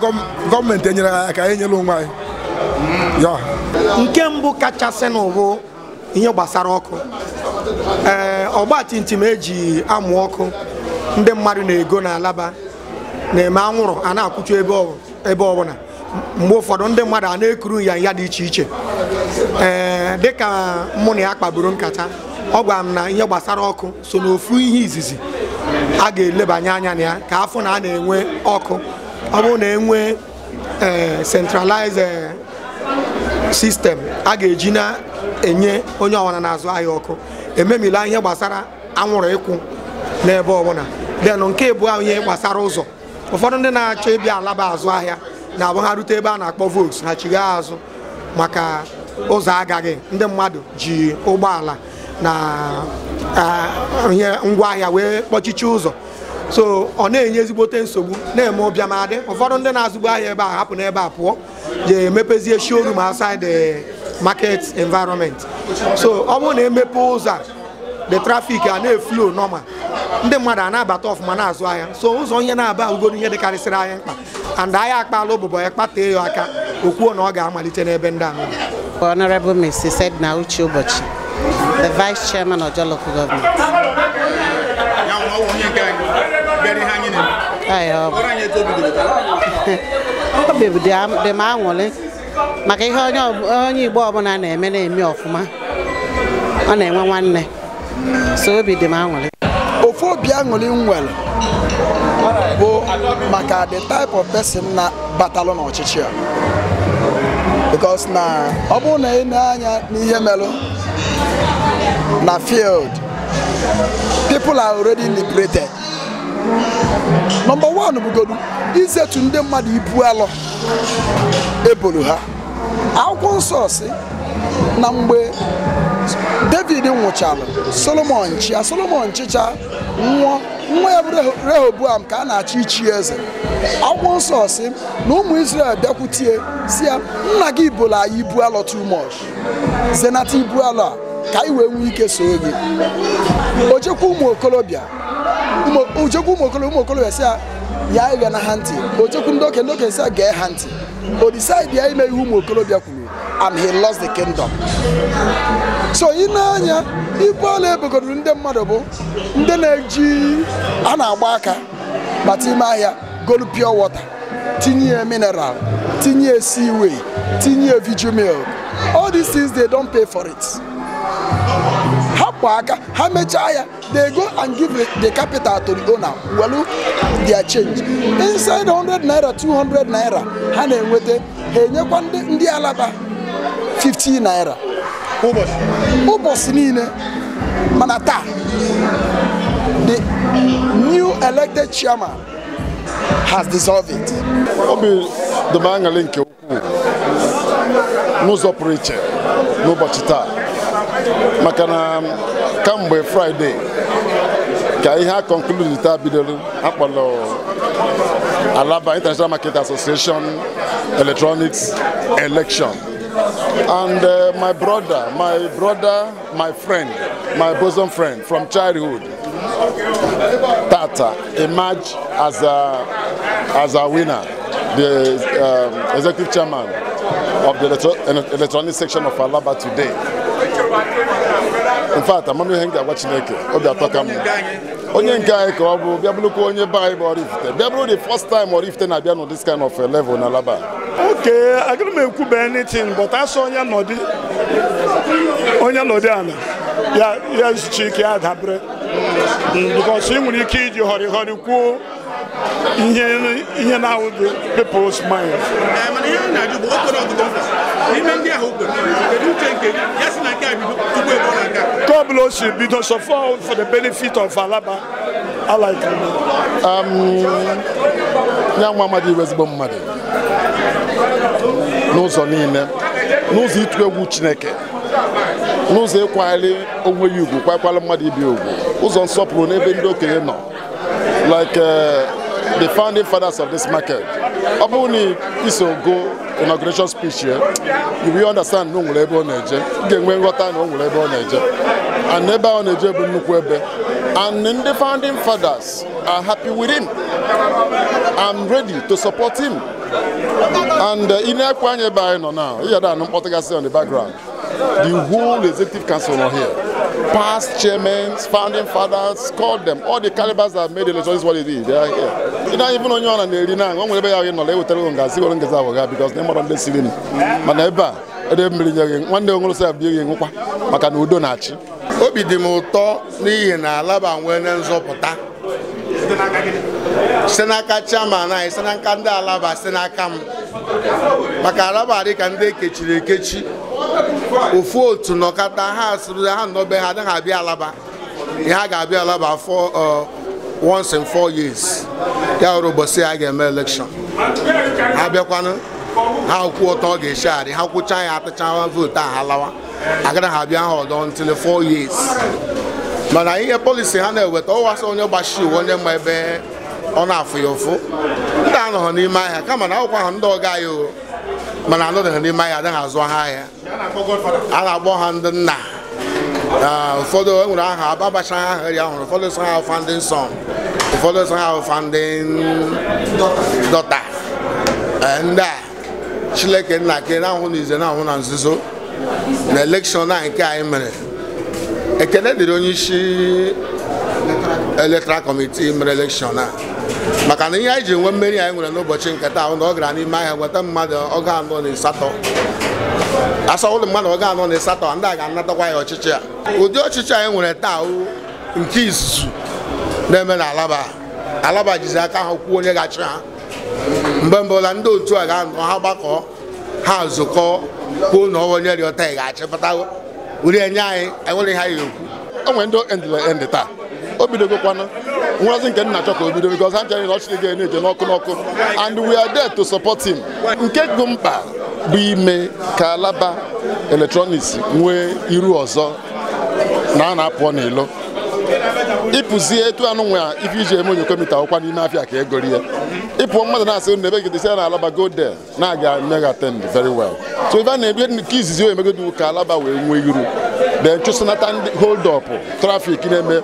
gọọmenti enyere anyị aka, anyị enyela onwe anyị. Nke mbụ kachasị n'ụbụ ihe gbasara ọkụ. Ee, ọgbatumtum eji amụ ọkụ ndị mmadụ na-ego na Alaba na-eme anwụrụ a na-akwụchu ebe ọbụla. Mgbe ụfọdụ ndị mmadụ a na-ekuru nyanya dị iche iche. Ee, dịka mụ na ya kpagburu nkata, ọ gwara m na ihe gbasara ọkụ so n'ofu ihe izizi a ga-elebanye anya na ya ka afọ na a na-enwe ọkụ. Ọ bụrụ na enwe centralized system a ga-eji na-enye onye ọbụla na-azụ ahịa ọkụ, ememila ihe gbasara anwụrụ ịkwụ n'ebe ọbụla. Denụ nke ịbụọ ihe gbasara ụzọ. Ụfọdụ ndị na-achọ ịbịa Alaba azụ ahịa na-abụ ha rute ebe a na-akpọ Volks ha chigha azụ maka ụzọ agaghị. Ndị mmadụ ji ụgbọala na ihe ngwaahịa wee kpọchichi ụzọ, so ọ na-enye ezigbote nsogbu na-eme ụbịamadị. Ụfọdụ ndị na-azụgbu ahịa ebe a hapụ n'ebe a pụọ jee emepezie showroom outside the market environment. So ọ bụrụ na emepe ụzọ a, the traffic a na-eflow normal, ndị mmadụ a na-abata ọfụma na-azụ ahịa. So ụzọ ihe na-aba ugoro ihe dịkarịsịrị anyị mkpa, and anyị akpala ụbụbọ ya kpatee ya aka o kwuo na ọ ga-amalite n'ebe ndị ahụ. Honorable Mrs. Edna Uche Ụbọchị, the Vice Chairman of Ojo Local Government. Obi dị m aṅụrị maka ihe onye Igbo ọbụla na-eme na-eme ọfụma, ọ na-enwe nwanne, so obi dị m aṅụrị. Ofu obi aṅụrị m nwere bụ maka the type of person na batalụ n'ọchịchị a, because na ọ bụrụ na ị na-anya n'ihe melụ na field, people are already liberated. Number one bụgodu izetu ndị mmadụ ibu alọ ebolu ha. Akwụkwọ nsọ si na mgbe David nwụchara, Solomon chịa, Solomon chịcha nwụọ, nwa ya bụ Rehoboam ka a na-achị ichi eze. Akwụkwọ nsọ si na ụmụ Israel bịakwutie si ya, nna gị bolo anyị ibu alọ too much, zenata ibu alọ a ka anyị wee nwee ike soo gị. Ojekwa ụmụ okorobịa, ụmụ okorobịa si ya ya ịga na ha ntị. Ojekwu ndị okenye, ndị okenye si ya gee ha ntị. O decide ya ime ihe ụmụ okorobịa kwuru, and he lost the kingdom. So ị na-anya ibu ala ebogodoro ndị mmadụ bụ ndị na-eji a na-agba aka bata ime ahịa golu pure water, tinye mineral, tinye seaway, tinye vigil milk. All these things they don't pay for it. Ha kwa aka ha mechaa ya, they go and give the capital to the owner, welu their change inside 100 naira, 200 naira ha na-enweta, ha enyekwa ndị Alaba 50 naira ụbọchị niile. Mana taa, the new elected chairman has dissolved it. Obi dị m aṅụrị nke ukwuu n'ụzọ pụrụ iche n'ụbọchị taa, maka na kamgbe Fraịde ka ihe a conclude taa bidoro akpọrọ Alaba International Market Association Electronics Election. And my brother, my friend, my bosom friend from childhood, Tata, emerged as a winner, the executive chairman of the electronic section of Alaba today. In fact, I'm only hanging watching Chineke. Obi atọka m. Onye nke anyị ka ọ bụ bịa bụrụkwa onye be anyị bụ Oraifite. Bịa bụrụ the first time Oraifite na-abịa na this kind of level na Alaba. Okay, agaghị m ekwube anything, but asọ onye nọdị ala ya ezuchi ike ya dabere, because ị nwere ike iji họrịhọrị kwuo ihe na-awụ the people's mind. Mana ihe anyị na-ajụ bụ okporo ọgụgụ mkpa n'ime ndị ahụ kwere, kedu uche nke gị ya si na nke a bido tupu ebe ọ na-aga? Nke ọ bụla o si bido, so far for the benefit of Alaba, I like it. Ya nwa amadi iwe ezigbo mmadụ n'ụzọ niile, n'ụzọ ịtụ egwu Chineke, n'ụzọ ịkwanyere onwe ya ugwu, kwakwara mmadụ ibi ugwu, ụzọ nsọpụrụ n'ebe ndị okenye nọ, like the founding fathers of this market. Ọ bụrụ na iso go inauguration speech ya, you will understand na o nwere ebe ọ na-eje. Ị ga-enwe nghọta na o nwere ebe ọ na-eje. And ebe ọ na-eje bụ nnukwu ebe. And ndị founding fathers are happy with him. I'm ready to support him. And ị na-ekwe anya ebe anyị nọ now, ị yada anụ mkpọtụgasị on the background. The whole executive council are here. Past chairmen, founding fathers, called them. All the calibers that made electronics what it is, they are here. You know, even on your own, because they are not mana ebe a ede mmiri nye gị nwanne onwere sị abịa gị nwụkwa maka na udo na-achị. Obi dị m ụtọ n'ihi na Alaba nwere nzọpụta site n'aka chairman anyị, site n'aka ndị Alaba, site n'aka m. Maka Alaba dị ka ndị ekechiri ekechi. Ofu otu nọkọta ha asịrị ha nọbe ha anaghị abịa Alaba. Ihe ha ga-abịa Alaba for once in 4 years. Ya hụrụ ụbọchị a ga-eme election. Ha bịakwanụ ha kwuo ọtọ ọ ga-esi adị, ha kwụcha ya atụcha vootu a ha lawa. Agaghị ha abịa ha ọdọ until 4 years. Mana ihe polisi ha na-eweta ọwasa onye gbachi iwu onye ma ebe ọ na-afụ ya ụfụ. Ndị anọghị n'ime ahịa kama na akwụkwọ ha ndị ọga ya o, mana anọghị n'ime ahịa adịghị azụ ha ahịa. A na-akpọ ha ndị nna. Ụfọdụ enwere aha abacha aha ya hụrụ, ụfọdụ sọ ha founding son, ụfọdụ sọ ha founding daughter. Ndị a Chineke nna ke na-ahụ n'ize na-ahụ na nzuzo na elekshọn a nke anyị mere. Ekene dịrị onye isi electoral committee mere elekshọn a, maka na ihe anyị ji nwe mmeri anyị nwere n'ụbọchị nke taa na ọ gara n'ime ahịa nweta mmadụ 48. Asọwụlụ mmadụ 48, ndị a ga-anatakwa ya ọchịchị a. Ụdị ọchịchị anyị nwere taa nke izuzu na-eme na Alaba. Alaba jizi aka ha kwuo onye ga-achị ha. Mgbe mbụla ndị otu a ga-anọ ha gbakọ ha zukọ kwuo na ọwa onye rịọta ị ga-achịpụta were enye anyị enwere ihe anyị ekwu. O nwere ndị endịla endị taa. O bidogokwanụ nwazi nke nna chọ ka o bido because ha chere na ọchịchị ga-eje n'ọkụ n'ọkụ, and we are there to support him. Nke bụ mkpa bụ ime ka Alaba electronics nwee iru ọzọ na a na-apụọ n'ilo. Ịpụzie etu anụ nwe ife iji eme onyokomita ọkwa n'ime afịa ka ego rie. Ịpụọ mmadụ na-asị na ebe gidesi na Alaba go there na-aga eme attend very well. So ife a na-ebi nke izizi o emegodu ka Alaba wee nwee iru, then chụsịnata ndị hold up traffic na-eme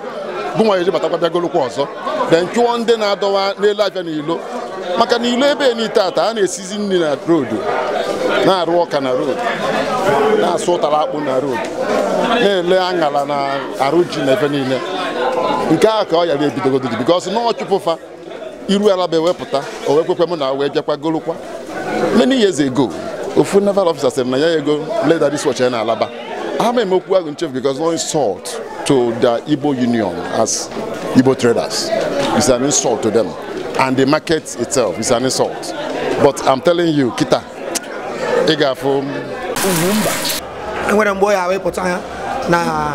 gụnwa eji batakwa bịagolokwa ọzọ, then chụọ ndị na-adọwa n'elu afịa n'ilo. Maka na ilo ebe n'ite ata a na-esizi nri na road, na-arụ ọka na road, na-asụ ụtara akpụ na road, na-ele aṅara na arụ ji na efe niile. Nke a ka ọ yara ebidogodo because na ọchụpụfa iru Alaba ewepụta o wee kwekwe m na wee bịakwa golokwa. Many years ago, ofu naval officer sị m na ya ego leda this watch na Alaba. Ha eme okwu ahụ nchefu because no insult to the Igbo Union as Igbo traders. It's an insult to them. And the market itself is an insult. But I'm telling you, kita, ị ga-afụ Ugwumba. Enwere mgbe ya wepụta ya na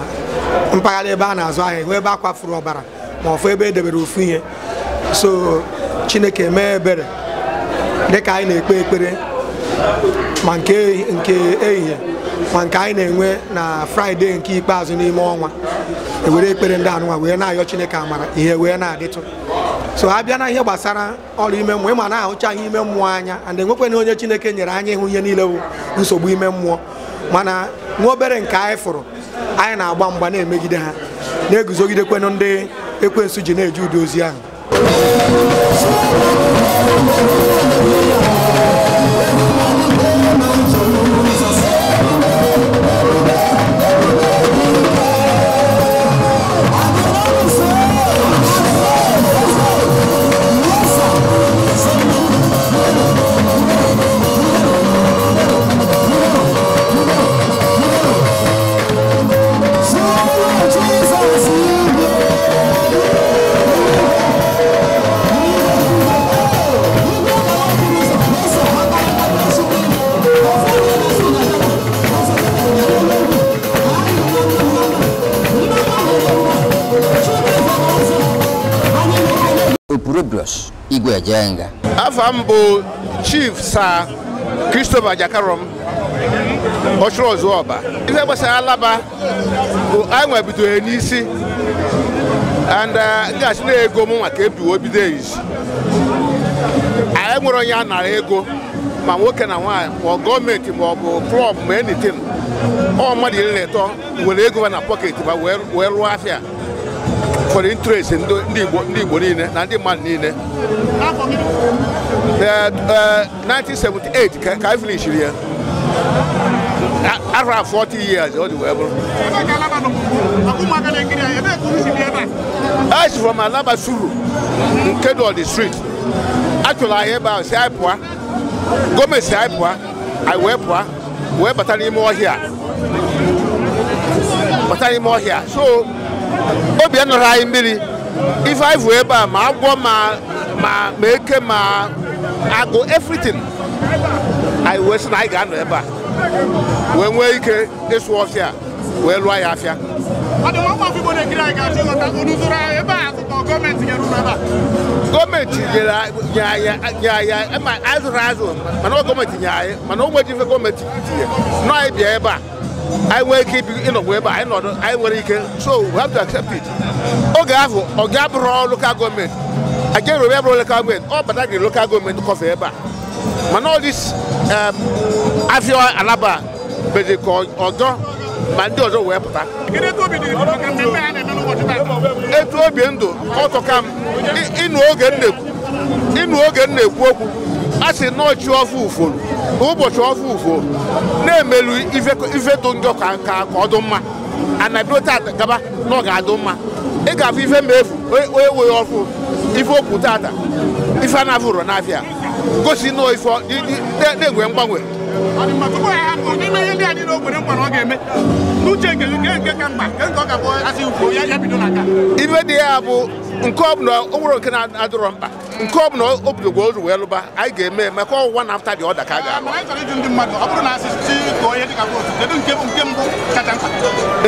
mpaghara ebe a na-azụ ahịa, hụ ebe a kwafuru ọbara ma ọfụ ebe edebere ofu ihe. So Chineke mee ebere dịka anyị na-ekpe ekpere ma nke ehihie ma nke anyị na-enwe na Fraịde nke ikpeazụ n'ime ọnwa, ewere ekpere ndị anụnwa wee na-ayọ Chineke amara ihe wee na-adịtụ. So a bịa na ihe gbasara ọrụ ime mmụọ, ịma na-ahụcha ihe ime mmụọ anya and enwekwana onye Chineke nyere anya ịhụ ihe niile bụ nsogbu ime mmụọ, mana nwa obere nke anyị fụrụ anyị na-agba mgba na-emegide ha, na-eguzogidekwenụ ndị ekwensu ji na-eje ụdị ozi ahụ. Opurobios Igwe Ejenga. Afa m bụ Chief Sir Christopher Jakarom Oshrozuoba. Ife gbasara Alaba bụ anyị nwebidoro n'isi and ndị asị na ego m maka ebiwo bido izi. Anyị nwere onye a nara ego. Ma nwoke na nwaanyị, ma gọọmenti, ma ọ bụ club, ma anything, ọ mmadụ 13 were ego na pocket ma wee rụọ afịa for the interest ndị Igbo niile na ndị mmadụ niile. 1978 ka anyị finishiri ya. After 40 years ọ dị wee bụrụ. I from Alaba Suru nke dị on the street. Achọrọ anyị ebe ahụ si anyị pụọ, gọọmenti si anyị pụọ, anyị wee pụọ wee bata n'ime ọhịa, bata n'ime ọhịa. So obi anọrọ anyị mmiri ife anyị vụ ebe a, ma agwọ, ma eke, ma agụ, everything. Anyị wee sị na anyị ga-anọ ebe a wee nwee ike ịsụ ọfịa wee lụọ ya afịa. Gọọmenti nye anyị ma azụrụ azụ, mana ọ gọọmenti nye anyị, mana o nweghị ife gọọmenti tinye nọ. Anyị bịa ebe a, anyị nwee ike ịnọgbu ebe a, anyị nọdụ, anyị nwere ike, so we have to accept it. Oge ahụ ọ ga-abụrụ local gọọmenti Ajeromi abụrụ local gọọmenti, ọ Badagry local gọọmenti kọfe ebe a, mana all this afịa Alaba bezi ka ọzọ ma ndị ọzọ wee pụta. Etu obi ndụ ọtọka m ịnụ oge m na-ekwu okwu, a sị nọọchi ọfụ uforo ụbọchị ọfụ uforo na-emelu ife dị njọ ka ọ dị mma, anabido tata gaba na ọ ga-adụ mma. Ị ga-afụ ife ma efu onye nweghị ọfụ ife okwu tata, ife a na-afụrụ n'afịa gosi nọọ ife na-enwe mgbanwe. Ife dị ya bụ nke ọbụla o nwere nke na-adịrọ mkpa, nke ọbụla o bidogwa ozu wee lụba, anyị ga-eme maka one after the other ka a ga-alụ.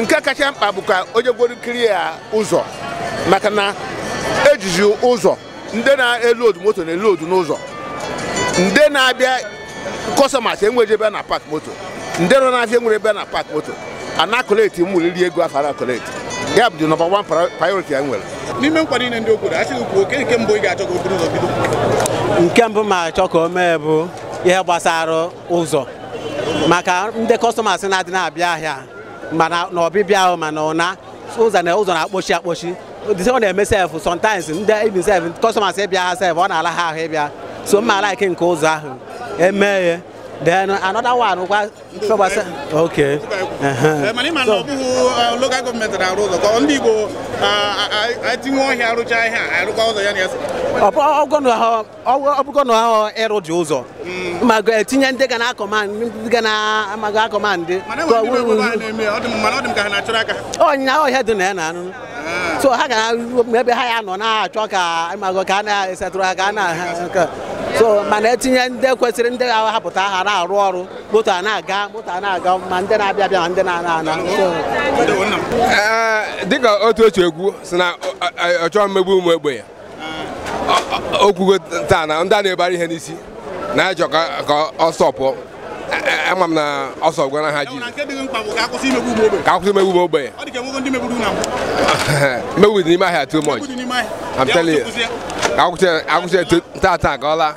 Nke kacha mkpa bụ ka onye gworo kiri ya ụzọ, maka na ejiji ụzọ ndị na-elu odu moto na-elu odu n'ụzọ, ndị na-abịa customers enweghị ebe na park moto, ndị nọ n'afịa nwere ebe na park moto, a na-akọleti mmụriri ego afọ na-akọleti. Ya bụ the number one priority anyị nwere. N'ime nkwa niile ndị o kwere, asị kwuo oke nke mbụ ị ga-achọ ka o buru ụzọ bido. Nke mbụ ma achọ ka o mee bụ ihe gbasara ụzọ, maka ndị customers na-adị na-abịa ahịa mana na ọbịbịa ahụ, mana ụna ụzọ na ụzọ na-akpọchi akpọchi. Ọ na-eme sef sometimes ndị even sef customers ịbịa ha sef ọ na-ala ha ahụ ịbịa, so mma like nke ụzọ ahụ emee ya. Then another one kwa okay. Mana ịma na ọ bụghị local gọọmenti na-arụ ụzọ, ka ndị Igbo etinwe ọhịa arụcha ihe a arụkwa ụzọ ya na ya. Ọ bụgo na ịrụ dị ụzọ ma etinye ndị ga na-akọmand, ndị ga na-amago akọmand. Ọnya ọhịa dị na ya na anụ, so ha ga ebe ha ya nọ na-achọ ka amago ka a na-esetụrụ ha ka a na so mana etinye ndị kwesịrị ndị ga-ahapụta ha na-arụ ọrụ, moto a na-aga, moto a na-aga, ma ndị na-abịa abịa ma ndị na-ana ana. Dịka otu otu egwu si na ọ chọrọ mmegbu ụmụ ogbenye, o kwugo taa na ndị a na-ebara ihe n'isi na-achọ ka ọ sọpụọ. Ama m na ọ sọgwara ha ji ka akwụsị imegbu ụmụ ogbenye. Mmegbu dị n'ime ahịa too much. I'm telling you. Akwụsị tata ka ọ laa.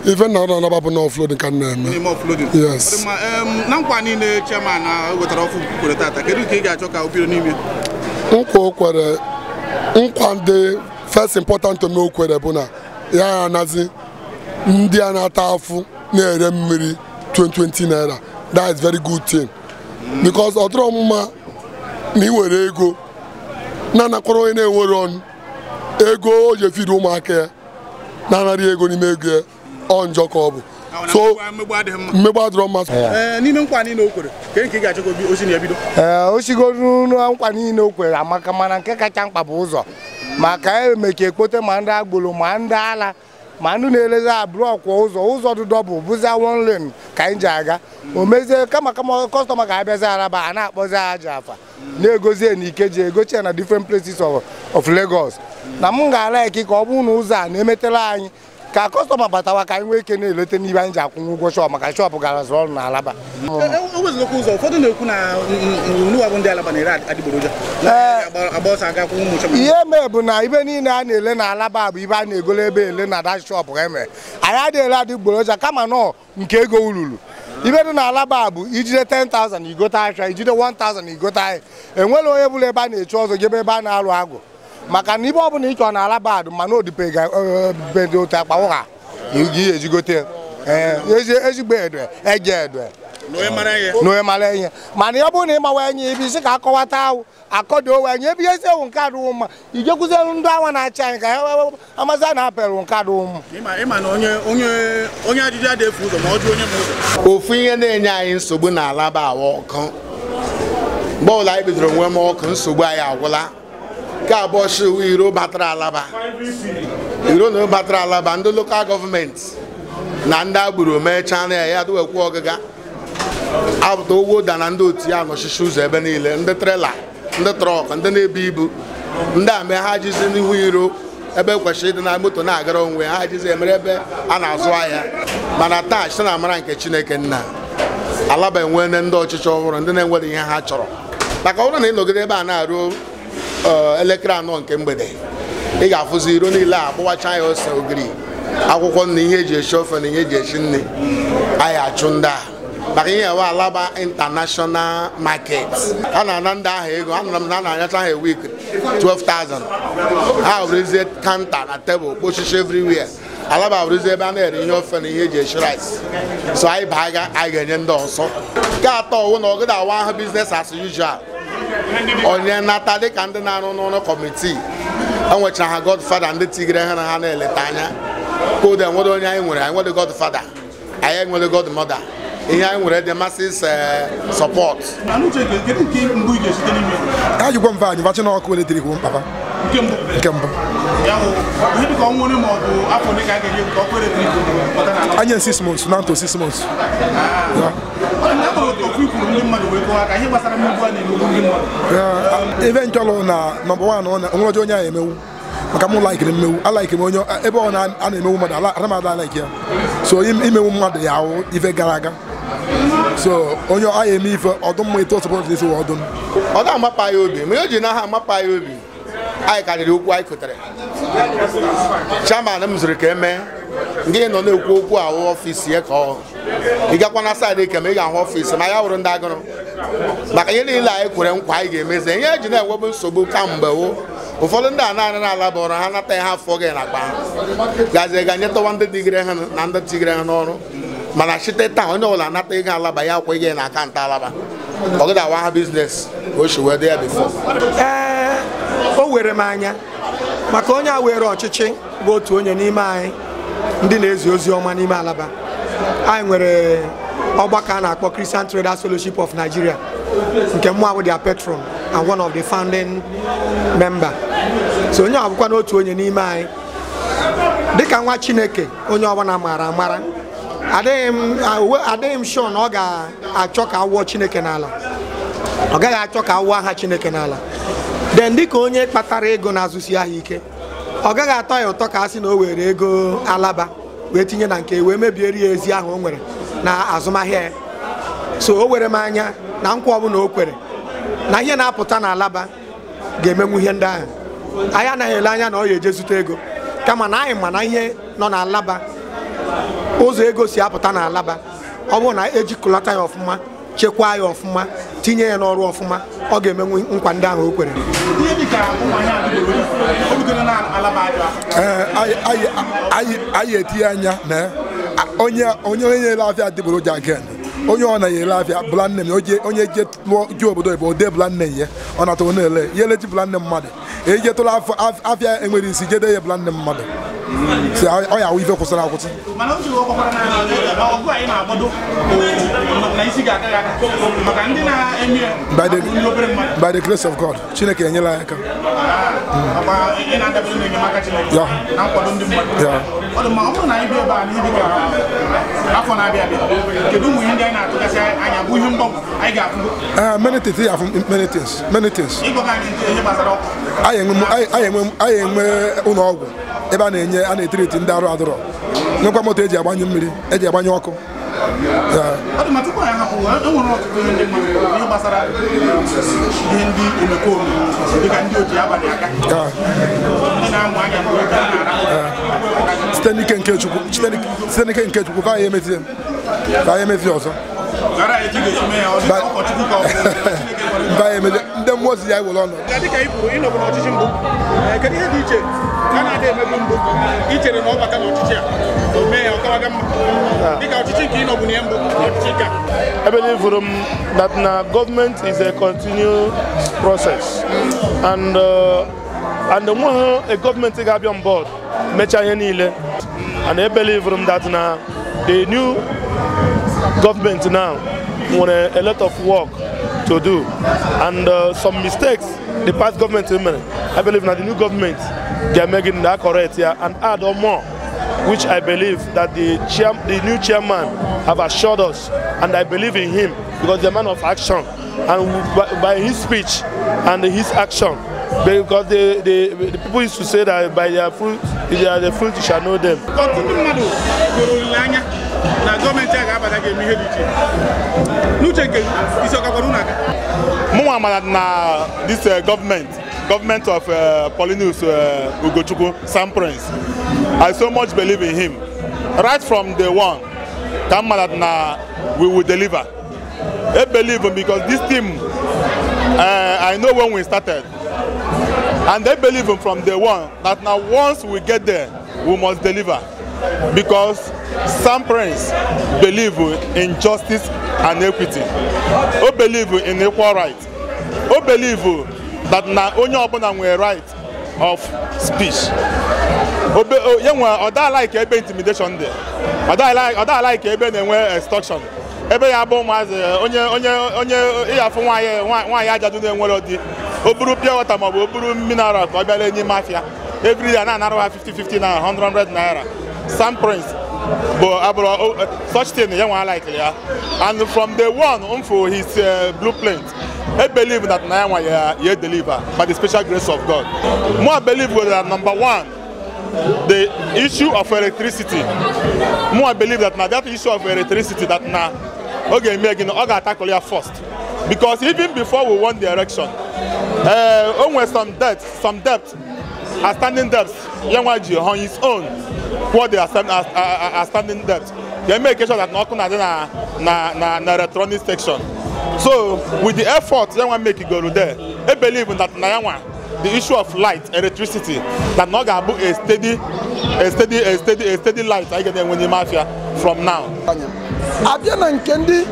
Ife na arụ n'Alaba bụ na offloading ka na-eme. Yes. Na nkwa niile chairman wetara ọfụ kwere tata, kedu nke ị ga-achọ ka o bido n'ime? Nkwa o kwere, nkwa ndị first important to me o kwere bụ na ya anazi ndị a na-ata afụ na-ere mmiri 20 naira. That is very good thing. Because ọ dịrọ mma na ị were ego na-anakwara onye na-enwere ọnụ ego o ji efiri ụmụaka ya, na-anarị ego n'ime ego ya, ọ njọ ka ọ bụ. So mmegbu adịrọ mma. N'ime nkwa niile o kwere, ke nke ị ga-achọ ka o si na ya bido? O sigoro nkwa niile o kwere amaka, mana nke kacha mkpa bụ ụzọ, maka emeke ekpote ma ndị agboro ma ndị ala ma ndị na-elezi abụrụ ọkwa ụzọ ụzọ dị dọbụl bụzia one lane ka anyị ji aga. O mezie kama kama kọstọma ga-abịazi Alaba a na-akpọzi aja afa na-egozie na Ikeji egochie na different places of Lagos. Na m ga-ala eke ka ọ bụrụ na ụzọ a na-emetela anyị Ka customer batawa ka anyị nwee ike na-elete n'ibe anyị ji akwụnwụ ụgwọ shop maka shop gara zụrụ ọrụ na Alaba. Ụfọdụ na-ekwu na ndị Alaba na-ere adịgboroja. Ihe mee bụ na ibe niile a na-ele na Alaba bụ ibe a na-egolo ebe ele na that shop eme. Anyị adịghị ele adịgboroja kama nọ nke ego ululu. Ibe dị na Alaba bụ ijide 10,000 igote ahịa, ijide 1,000 igote ahịa. Enwere onye bụla ebe a na-eche ọzọ jebe ebe a na-alụ agụ. Maka na ibe ọbụla ị chọrọ na Alaba dị mana odipegị otu akpa ụha gị ejigote ezigbo edwe eje edwe na onye mara ihe. Mana ọ bụrụ na ịgbawa enyi ebe isi ka akọwata ahụ akọdo owe enyi ebe ihe esi ewu nke adịwụ mma ijekwuzielu ndị awa na-achị anyị ka ha amazi na apelụ nke adịwụ mma. Ofu ihe na-enye anyị nsogbu na Alaba awa ọkụ. Mgbe ọbụla anyị bidoro nwee m ọkụ nsogbu anyị agwụla. Nke abụọ shiwu iro batara Alaba. Iro na batara Alaba ndị lokal gọọmenti na ndị agbero mechaa na ya adịwekwu ọgịga. Apụta ụgwọ ụda na ndị otu ya nọchichi ụzọ ebe niile, ndị trela, ndị trọk, ndị na-ebu ibu, ndị a mee ha jizi n'ihu iro ebe kwesịrị ịdị na moto na-agara onwe ha jizi emere ebe a na-azụ ahịa. Mana taa site na amara nke Chineke nna, Alaba enwee ndị ọchịchị ọhụrụ ndị na-enwere ihe ha chọrọ. Maka ọ bụrụ na ị nọgide ebe a na-arụ elekere 4 nke mgbede, ị ga-afụzi iro niile a akpụwacha ya ose ogiri, akwụkwọ nri, ihe eji esi ofe na ihe eji esi nri. Anyị achụ ndị a maka ihe ewe Alaba International Market. Ha na-ana ndị ahụ ego, anụrụ m na a na-anyacha ha week 12,000. Ha werezie kanta na tebụl kpochichi everywhere. Alaba werezie ebe a na-ere ihe ofe na ihe eji esi rice. So anyị baga anyị ga-enye ndị ọsọ. Nke atọ wụ na ọgụda awa ahụ business as usual. Onye nata dịka ndị na-arụ n'ụlọ kọmitii enwechara ha godfather ndị tigere ha na ha na-eleta anya. Koodu enwere onye anyị nwere, anyị nwere godfather, anyị enwere godmother. Ihe anyị nwere dị masses support. Ajụkwa mfe anyị vachi na ọkụ eletrik bụ mkpapa nke mbụ. Anyị 6 months na to 6 months. Eventually na number 1 onwere onye anyị emewu maka mụ laikiri mmewu alaiki m onye ebe ọ na-emewu mmadụ ana m ada alaiki ya. So imewu mmadụ ya ahụ ife gara aga. So onye anyị eme ife ọdụ mma etu ọsọpụrụ esi ọdụ. Ọ na-amapa ya obi, ma o ji na ha amapa ya obi. Anyị karịrị okwu anyị kotere. Chairman m zụrụ ka eme ndị nọ na-ekwu okwu ahụ ọfịs ya ka ọ ị gakwa na saịdị ike ma ị ga-ahụ ọfịs ma ya wụrụ ndị agụrụ. Maka ihe niile anyị kwere nkwa anyị ga-emezi ihe eji na-enwebu nsogbu kamgbe wụ ụfọdụ ndị a na-arị na Alaba ọrụ ha nata ihe afọ gị n'akpa ha gazie ga nyetawa ndị digere ha na ndị tigere ha n'ọrụ. Mana site taa onye ọbụla anata ego Alaba ya akwa ego na akaụntụ Alaba ọ gịda awa ha biznes ka o si wee dị ya bifo. Ee, o were m anya maka onye a were ọchịchị bụ otu onye n'ime anyị ndị na-ezi ozi ọma n'ime Alaba. Anyị nwere ọgbakọ a na-akpọ Christian Traders Fellowship of Nigeria nke mụ bụ their patron and one of the founding member. So onye a bụkwa n'otu onye n'ime anyị dịka nwa Chineke onye ọbụla mara amara. Adịghị m sure na ọ ga-achọ ka awụọ Chineke n'ala. Ọ gaghị achọ ka awụọ aha Chineke n'ala. Then dịka onye kpatara ego na-azụsi ahịa ike, ọ gaghị atọ ya ụtọ ka a sị na o were ego Alaba wee tinye na nke wee mebieri ya ezi ahụ o nwere na azụmahịa ya. So o were m anya na nkwa ọbụla o kwere na ihe na-apụta na Alaba ga-emenwu ihe ndị ahụ. Anyị anaghị ele anya na ọ ga-eje zute ego, kama na anyị ma na ihe nọ na Alaba, ụzọ ego si apụta na Alaba, ọ bụrụ na ejikọlata ya ọfụma, chekwaa ya ọfụma, tinye ya n'ọrụ ọfụma, ọ ga-emenwu nkwa ndị ahụ o kwere. Anyị etinye anya na onye onye ele afịa adịgboroja again. Onye ọ na-ele afịa bụla nne m, onye je lụọ ji obodo oyibo ode bụla nne ya, ọ nata ọ na-ele ya eleji bụla nne mmadụ ejetụla afịa enwere isi jede ya bụla nne mmadụ. Si ọ ya awụ ife kwụsịrị akwụsị. By the grace of God, Chineke enyela ya aka. Many things, many things, many things. I enwe ụlọ ọgwụ ebe a na-enye a na-etiriti ndị arụ adọrọ. Nwekwa moto eji agbanye mmiri, eji agbanye ọkụ. Ọ dị ma tupu anyị hapụ, e nwere ọtụtụ ihe ndị mmadụ ihe gbasara ihe ndị omekome dịka ndị oji abalị aga ndị na-amụ anya mgbe oge na-ara. Site n'ike nke Chukwu, site n'ike nke Chukwu, ka anyị emezi ka anyị emezi ọzọ. Ndị mmụọ ozi ya were ọnọdụ. Dịka ị kwuru, ịnọbụ n'ọchịchị mbụ, kedu ihe dị iche a na-adị emebu mbụ i chere na ọ bata n'ọchịchị a o mee ya ọ kawaga mma dịka ọchịchị nke ịnọbụ na ya mbụ na ọchịchị nke a? I believe that now government is a continuous process, and the more a government ga-abịa on board mechaa ihe niile, and I believe that now the new government now nwere a lot of work to do, and some mistakes the past government made, I believe that the new government they are making that correct here and add on more, which I believe that the new chairman have assured us, and I believe in him because he's a man of action, and by his speech and his action, because the people used to say that by their fruit, the fruit you shall know them. Ọtụtụ mmadụ nwere olileanya na gọọmenti a ga-abata ga-eme ihe dị iche. N'uche nke isi ọkakwara unu aka? Mụnwa mara na this government of Paulinus Ugochukwu, Sam Prince, I so much believe in him. Right from day one, ka m mara na we will deliver. I believe him because this team, I know when we started, and they believe him from day one that now once we get there, we must deliver. Because Sam Prince believe in justice and equity. O believe in equal right. O believe that na onye ọbụla nwere right of speech. Ọ da like ebe intimidation dị. Ọ da like ebe na-enwe extortion. Ebe ya bụ ụmụazị onye onye onye ịyafụ nwaanyị ajadu na-enwere di. O buru pure water maọbụ o buru mineral ka ọ bịara enyi mafia. Every day na-anara ha 50 50 naira, 100 100 naira. Sam Prince bụ abụrụ such thing ya nwa like ya. And from day one for his blueprint, I believe that na ya nwa ya deliver by the special grace of God. More believe that number one, the issue of electricity. More believe that now that issue of electricity that now okay me again ọ ga-tackle ya first, because even before we won the election, onwe some debt, outstanding debts ya nwa ji on his own what the outstanding debt. They make sure that ọkụ na-adị na electronic section. So with the effort ya nwa make go there, I believe that na ya nwa the issue of light, electricity, that not ga-abụ a steady light anyị ga-enwe n'ime afịa from now. Abịa na nke ndị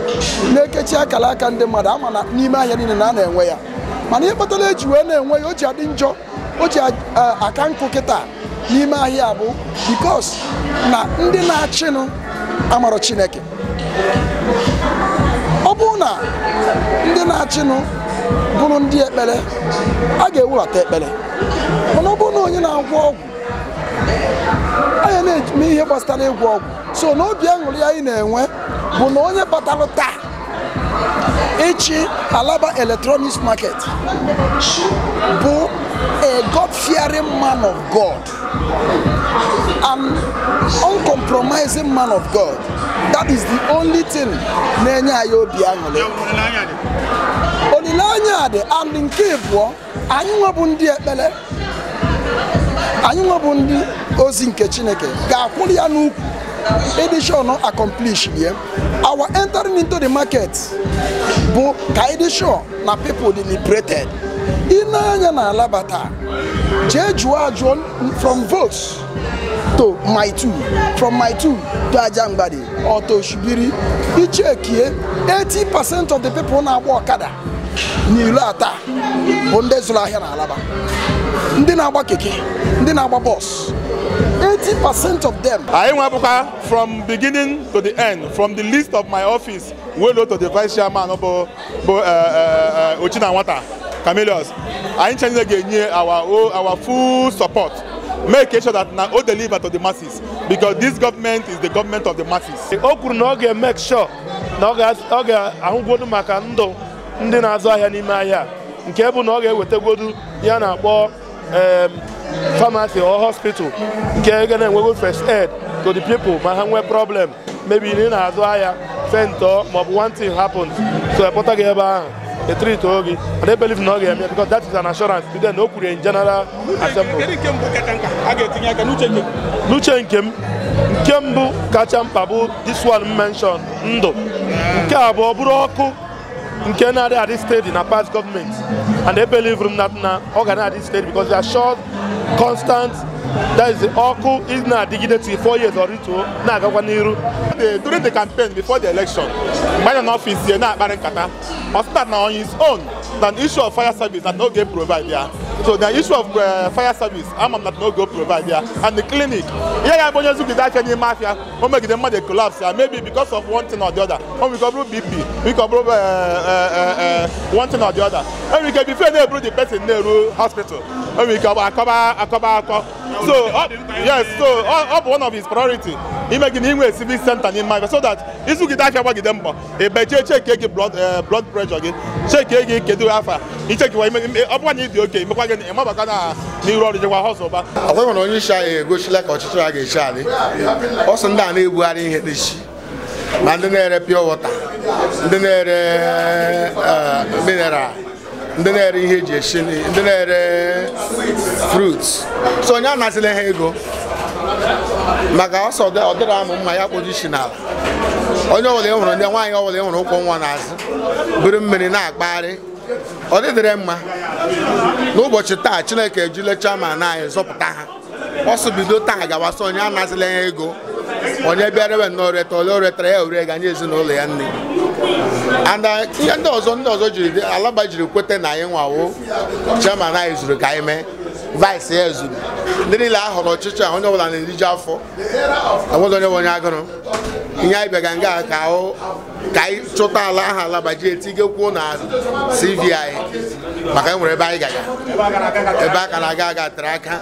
na-ekechi akara aka ndị mmadụ ama na n'ime ahịa niile na a na-enwe ya, mana ihe kpatara eji wee na-enwe ya o ji adị njọ, o ji aka nkụ kịta n'ime ahịa bụ because na ndị na-achịnụ amarọ Chineke. Ọ bụrụ na ndị na-achịnụ bụrụ ndị ekpere, a ga-ewulata ekpere, mana ọ bụrụ na onye na-agwọ ọgwụ anyị na-eme ihe gbasara ịgwọ ọgwụ, so n'obi aṅụrị anyị na-enwe bụ na onye batara taa ịchị Alaba Electronics Market bụ a God-fearing man of God, an uncompromising man of God. That is the only thing na-enye anyị obi aṅụrị. Olileanya dị. And nke ịbụọ, anyị nwebụ ndị ekpere, anyị nwebụ ndị ozi nke Chineke ga-akwụrụ ya n'ukwu edition accomplish ya. Our entering into the market bụ ka ịdị sure na people dị liberated. Ị na-anya na Alaba taa, jee jụọ ajụọ from Votes to Mile 2, from Mile 2 to Ajangbadi or to Shibiri, ichekie 80% of the people na-agba ọkada n'ilo ata bụ ndị zụrụ ahịa na Alaba, ndị na-agba keke, ndị na-agba bọs, 80% of them. Anyị nwebụkwa from beginning to the end, from the list of my office wee ruo to the vice chairman bụ Ochina Nwata Camillus, anyị ncha ga-enye our full support, make sure that na o deliver to the masses, because this government is the government of the masses. O kwuru na ọ ga-make sure na ọ ga-ahụgwodu maka ndụ ndị na-azụ ahịa n'ime ahịa, nke bụ na ọ ga-ewetagwodu ya na-akpọ pharmacy or hospital nke ga na-enwego first aid to the people ma ha nwee problem, maybe ị na-azụ ahịa fentọ maọbụ one thing happens, so ekpọta gị ebe ahụ etreat oge. And I believe na ọ ga-eme because that is an assurance bido na o kwuru in general assembly. N'uche nke m, nke mbụ kacha mkpa bụ this one mention ndụ. Nke abụọ bụrụ ọkụ nke na-adị adị steady na past government, and they believe that na ọ ga na-adị steady because they are short constant, that is the ọkụ is na-adịgide till 4 years or two na-agakwa n'iru. During the campaign before the election, mgbe anyị nọ n'ọfịs ya na-akparị nkata, ọ sị that na on his own na issue of fire service that no ga provide ya. So the issue of fire service, ama m that no go provide ya, and the clinic ihe ya bụ onye zugide afịa n'ime afịa o megide mmadụ collapse ya, maybe because of one thing or the other. O nwere ike ọ bụrụ BP, nwere ike ọ bụrụ one thing or the other. O nwere ike before na-eburu the person na-eru hospital, o nwere ike ọ bụ akọba akọba akọ. So yes, so ọ bụ one of his priority ime gị na inwe civic center n'ime afịa so that izugide afịa gbagide mbọ ebe jee cheke gị blood pressure gị, cheke gị kedu afa ichekiwa, ọ bụkwa na ị dị oke imekwa gị ịmabaka na n'iru ọrụ jekwa hustle ba. Ọkwa na onye isi anyị egosila ka ọchịchị a ga-esi adị. Ọsọ ndị a na-ebugharị ihe n'isi, ma ndị na-ere pure water, ndị na-ere mineral, ndị na-ere ihe eji esi nri, ndị na-ere fruits. So onye anazila ha ego maka ọsọ ọ dịrị amụ mma ya kpoju isi n'ala. Onye ọbụla hụrụ ndị nwaanyị ọbụla hụrụ ụkwụ nwa n'azụ buru mmiri na-akpagharị, ọ dịdịrị mma. N'ụbọchị taa Chineke ejule chairman anyị zọpụta ha. Ọsọ bido taa gawasị onye anazila ha ego, onye bịara nnọọ reta ole o retara ya ore ga nye ezinụlọ ya nne. And ihe ndị ọzọ jiri Alaba jiri kweta na anyị nwawo chairman anyị zuru ka anyị mee, vice ya zuru. Ndị niile a họrọ ọchịchị a onye ọbụla na-eriju afọ, enweghị onye bụ onye agụrụ. Ihe anyị bịaga nga ka anyị chụta ala aha Alaba ji etigekwuo na CV anyị maka enwere ebe anyị gaga, ebe aka na-aga aga tere aka.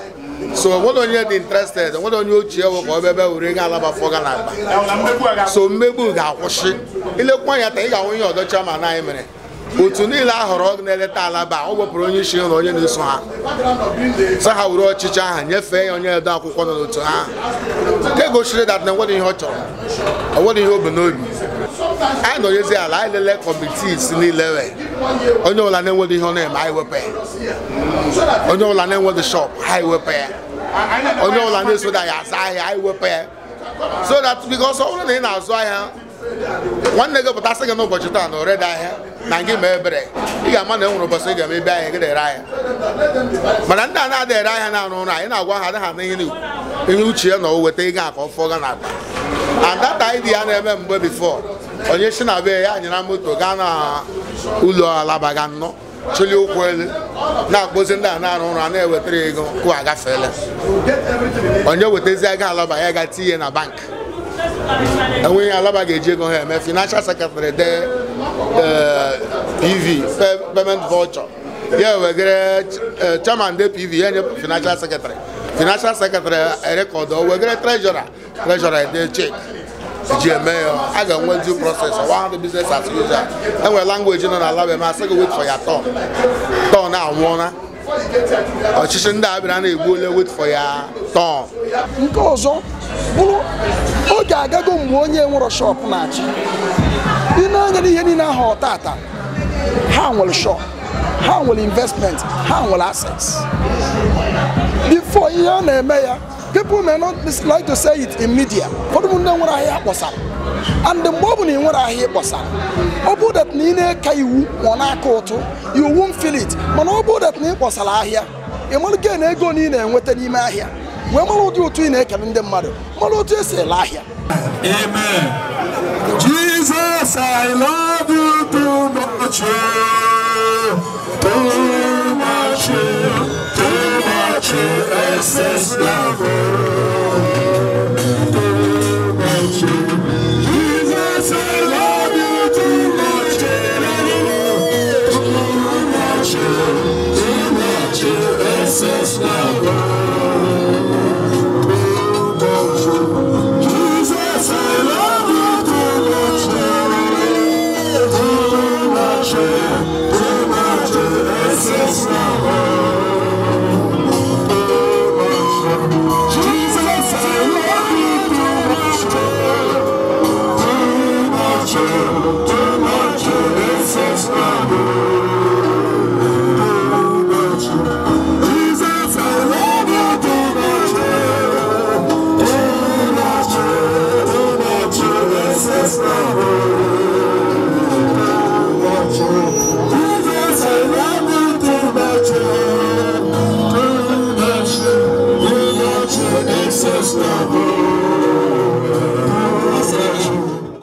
So onwere onye dị interested, onwere onye ochie wụ ka ọ bịa bịa were ego Alaba fọga n'akpa. So mmegbu ga-akwụsị. Ilekwa anya taa ị ga-ahụ ihe ọdọ chairman anyị mere. Otu niile a họrọ na-eleta Alaba, ọ wepụrụ onye isi na onye na-eso ha, sị ha were ọchịchị ahụ nyefee ya onye ode akwụkwọ nọ n'otu ha, nke gosiri that na enwere ihe ọ chọrọ, enwere ihe o bu n'obi. Anyị nọnyezi ala, anyị lelee kọmitii niile wee onye ọbụla na-enweghị ihe ọ na-eme anyị wepụ ya, onye ọbụla na-enweghị shop anyị wepụ ya, onye ọbụla na-esoda ya azụ ahịa anyị wepụ ya. So that because ọ bụrụ na ị na-azụ ahịa, nwanne gị pụtasị gị n'ụbọchị taa na orede ahịa na gị ma ebere, ị ga-ama na e nwere ụbọchị ị ga-eme ebe ahịa gị na-ere ahịa. Mana ndị a na-ada ere ahịa na-arụ ụlọ anyị na-agwa ha adịghị ana ihe uche ya na o weta ego a ka ọ fọga n'akpa. And that idea na-eme mgbe before onye si na be ya anyara moto gaa na ụlọ Alaba ga nnọ chụlie ụkwụ elu na-akpọzi ndị a na-arụ ụlọ a na-ewetara ego kwụ agafeela. Onye wetazi ego Alaba ya ga tinye na bank. Enweghị Alaba ga-eji ego ha eme financial secretary de PV payment voucher ya wegere chairman de PV ya nye financial secretary, financial secretary rekọdụ wegere treasurer, treasurer de check ji eme ya. A ga-enwe due process one business as usual. Enwere language nọ na Alaba ma asị gị wait for your turn, turn anwụọla. Ọchịchị ndị a bịara na-egbu ole wait for your turn. Nke ọzọ bụrụ oge agago mgbe onye nwere shop na-achị ị na-anya n'ihe niile ahụ tata, ha nwere shop, ha nwere investment, ha nwere assets. Before ihe a na-eme ya, people may not like to say it in media. Ụfọdụ ndị nwere ahịa kpọsara, and mgbe ọ bụ na ị nwere ahịa kpọsara, ọ bụ that na ị na-eka iwu ma ọ na-aka ụtụ, you won't feel it. Mana ọ bụ that na ị kpọsara ahịa, ị mara gị na ego na ị na-enweta n'ime ahịa, wee mara ụdị ụtụ ị na-ekele ndị mmadụ, mara otu esi ele ahịa. Amen. Jesus, I love you too much, too much, too much, excess love, too much. Jesus, I love you too much, too much, too much, excess love. Jesus, I love you too much, too much, too much, excess love. Ancestor.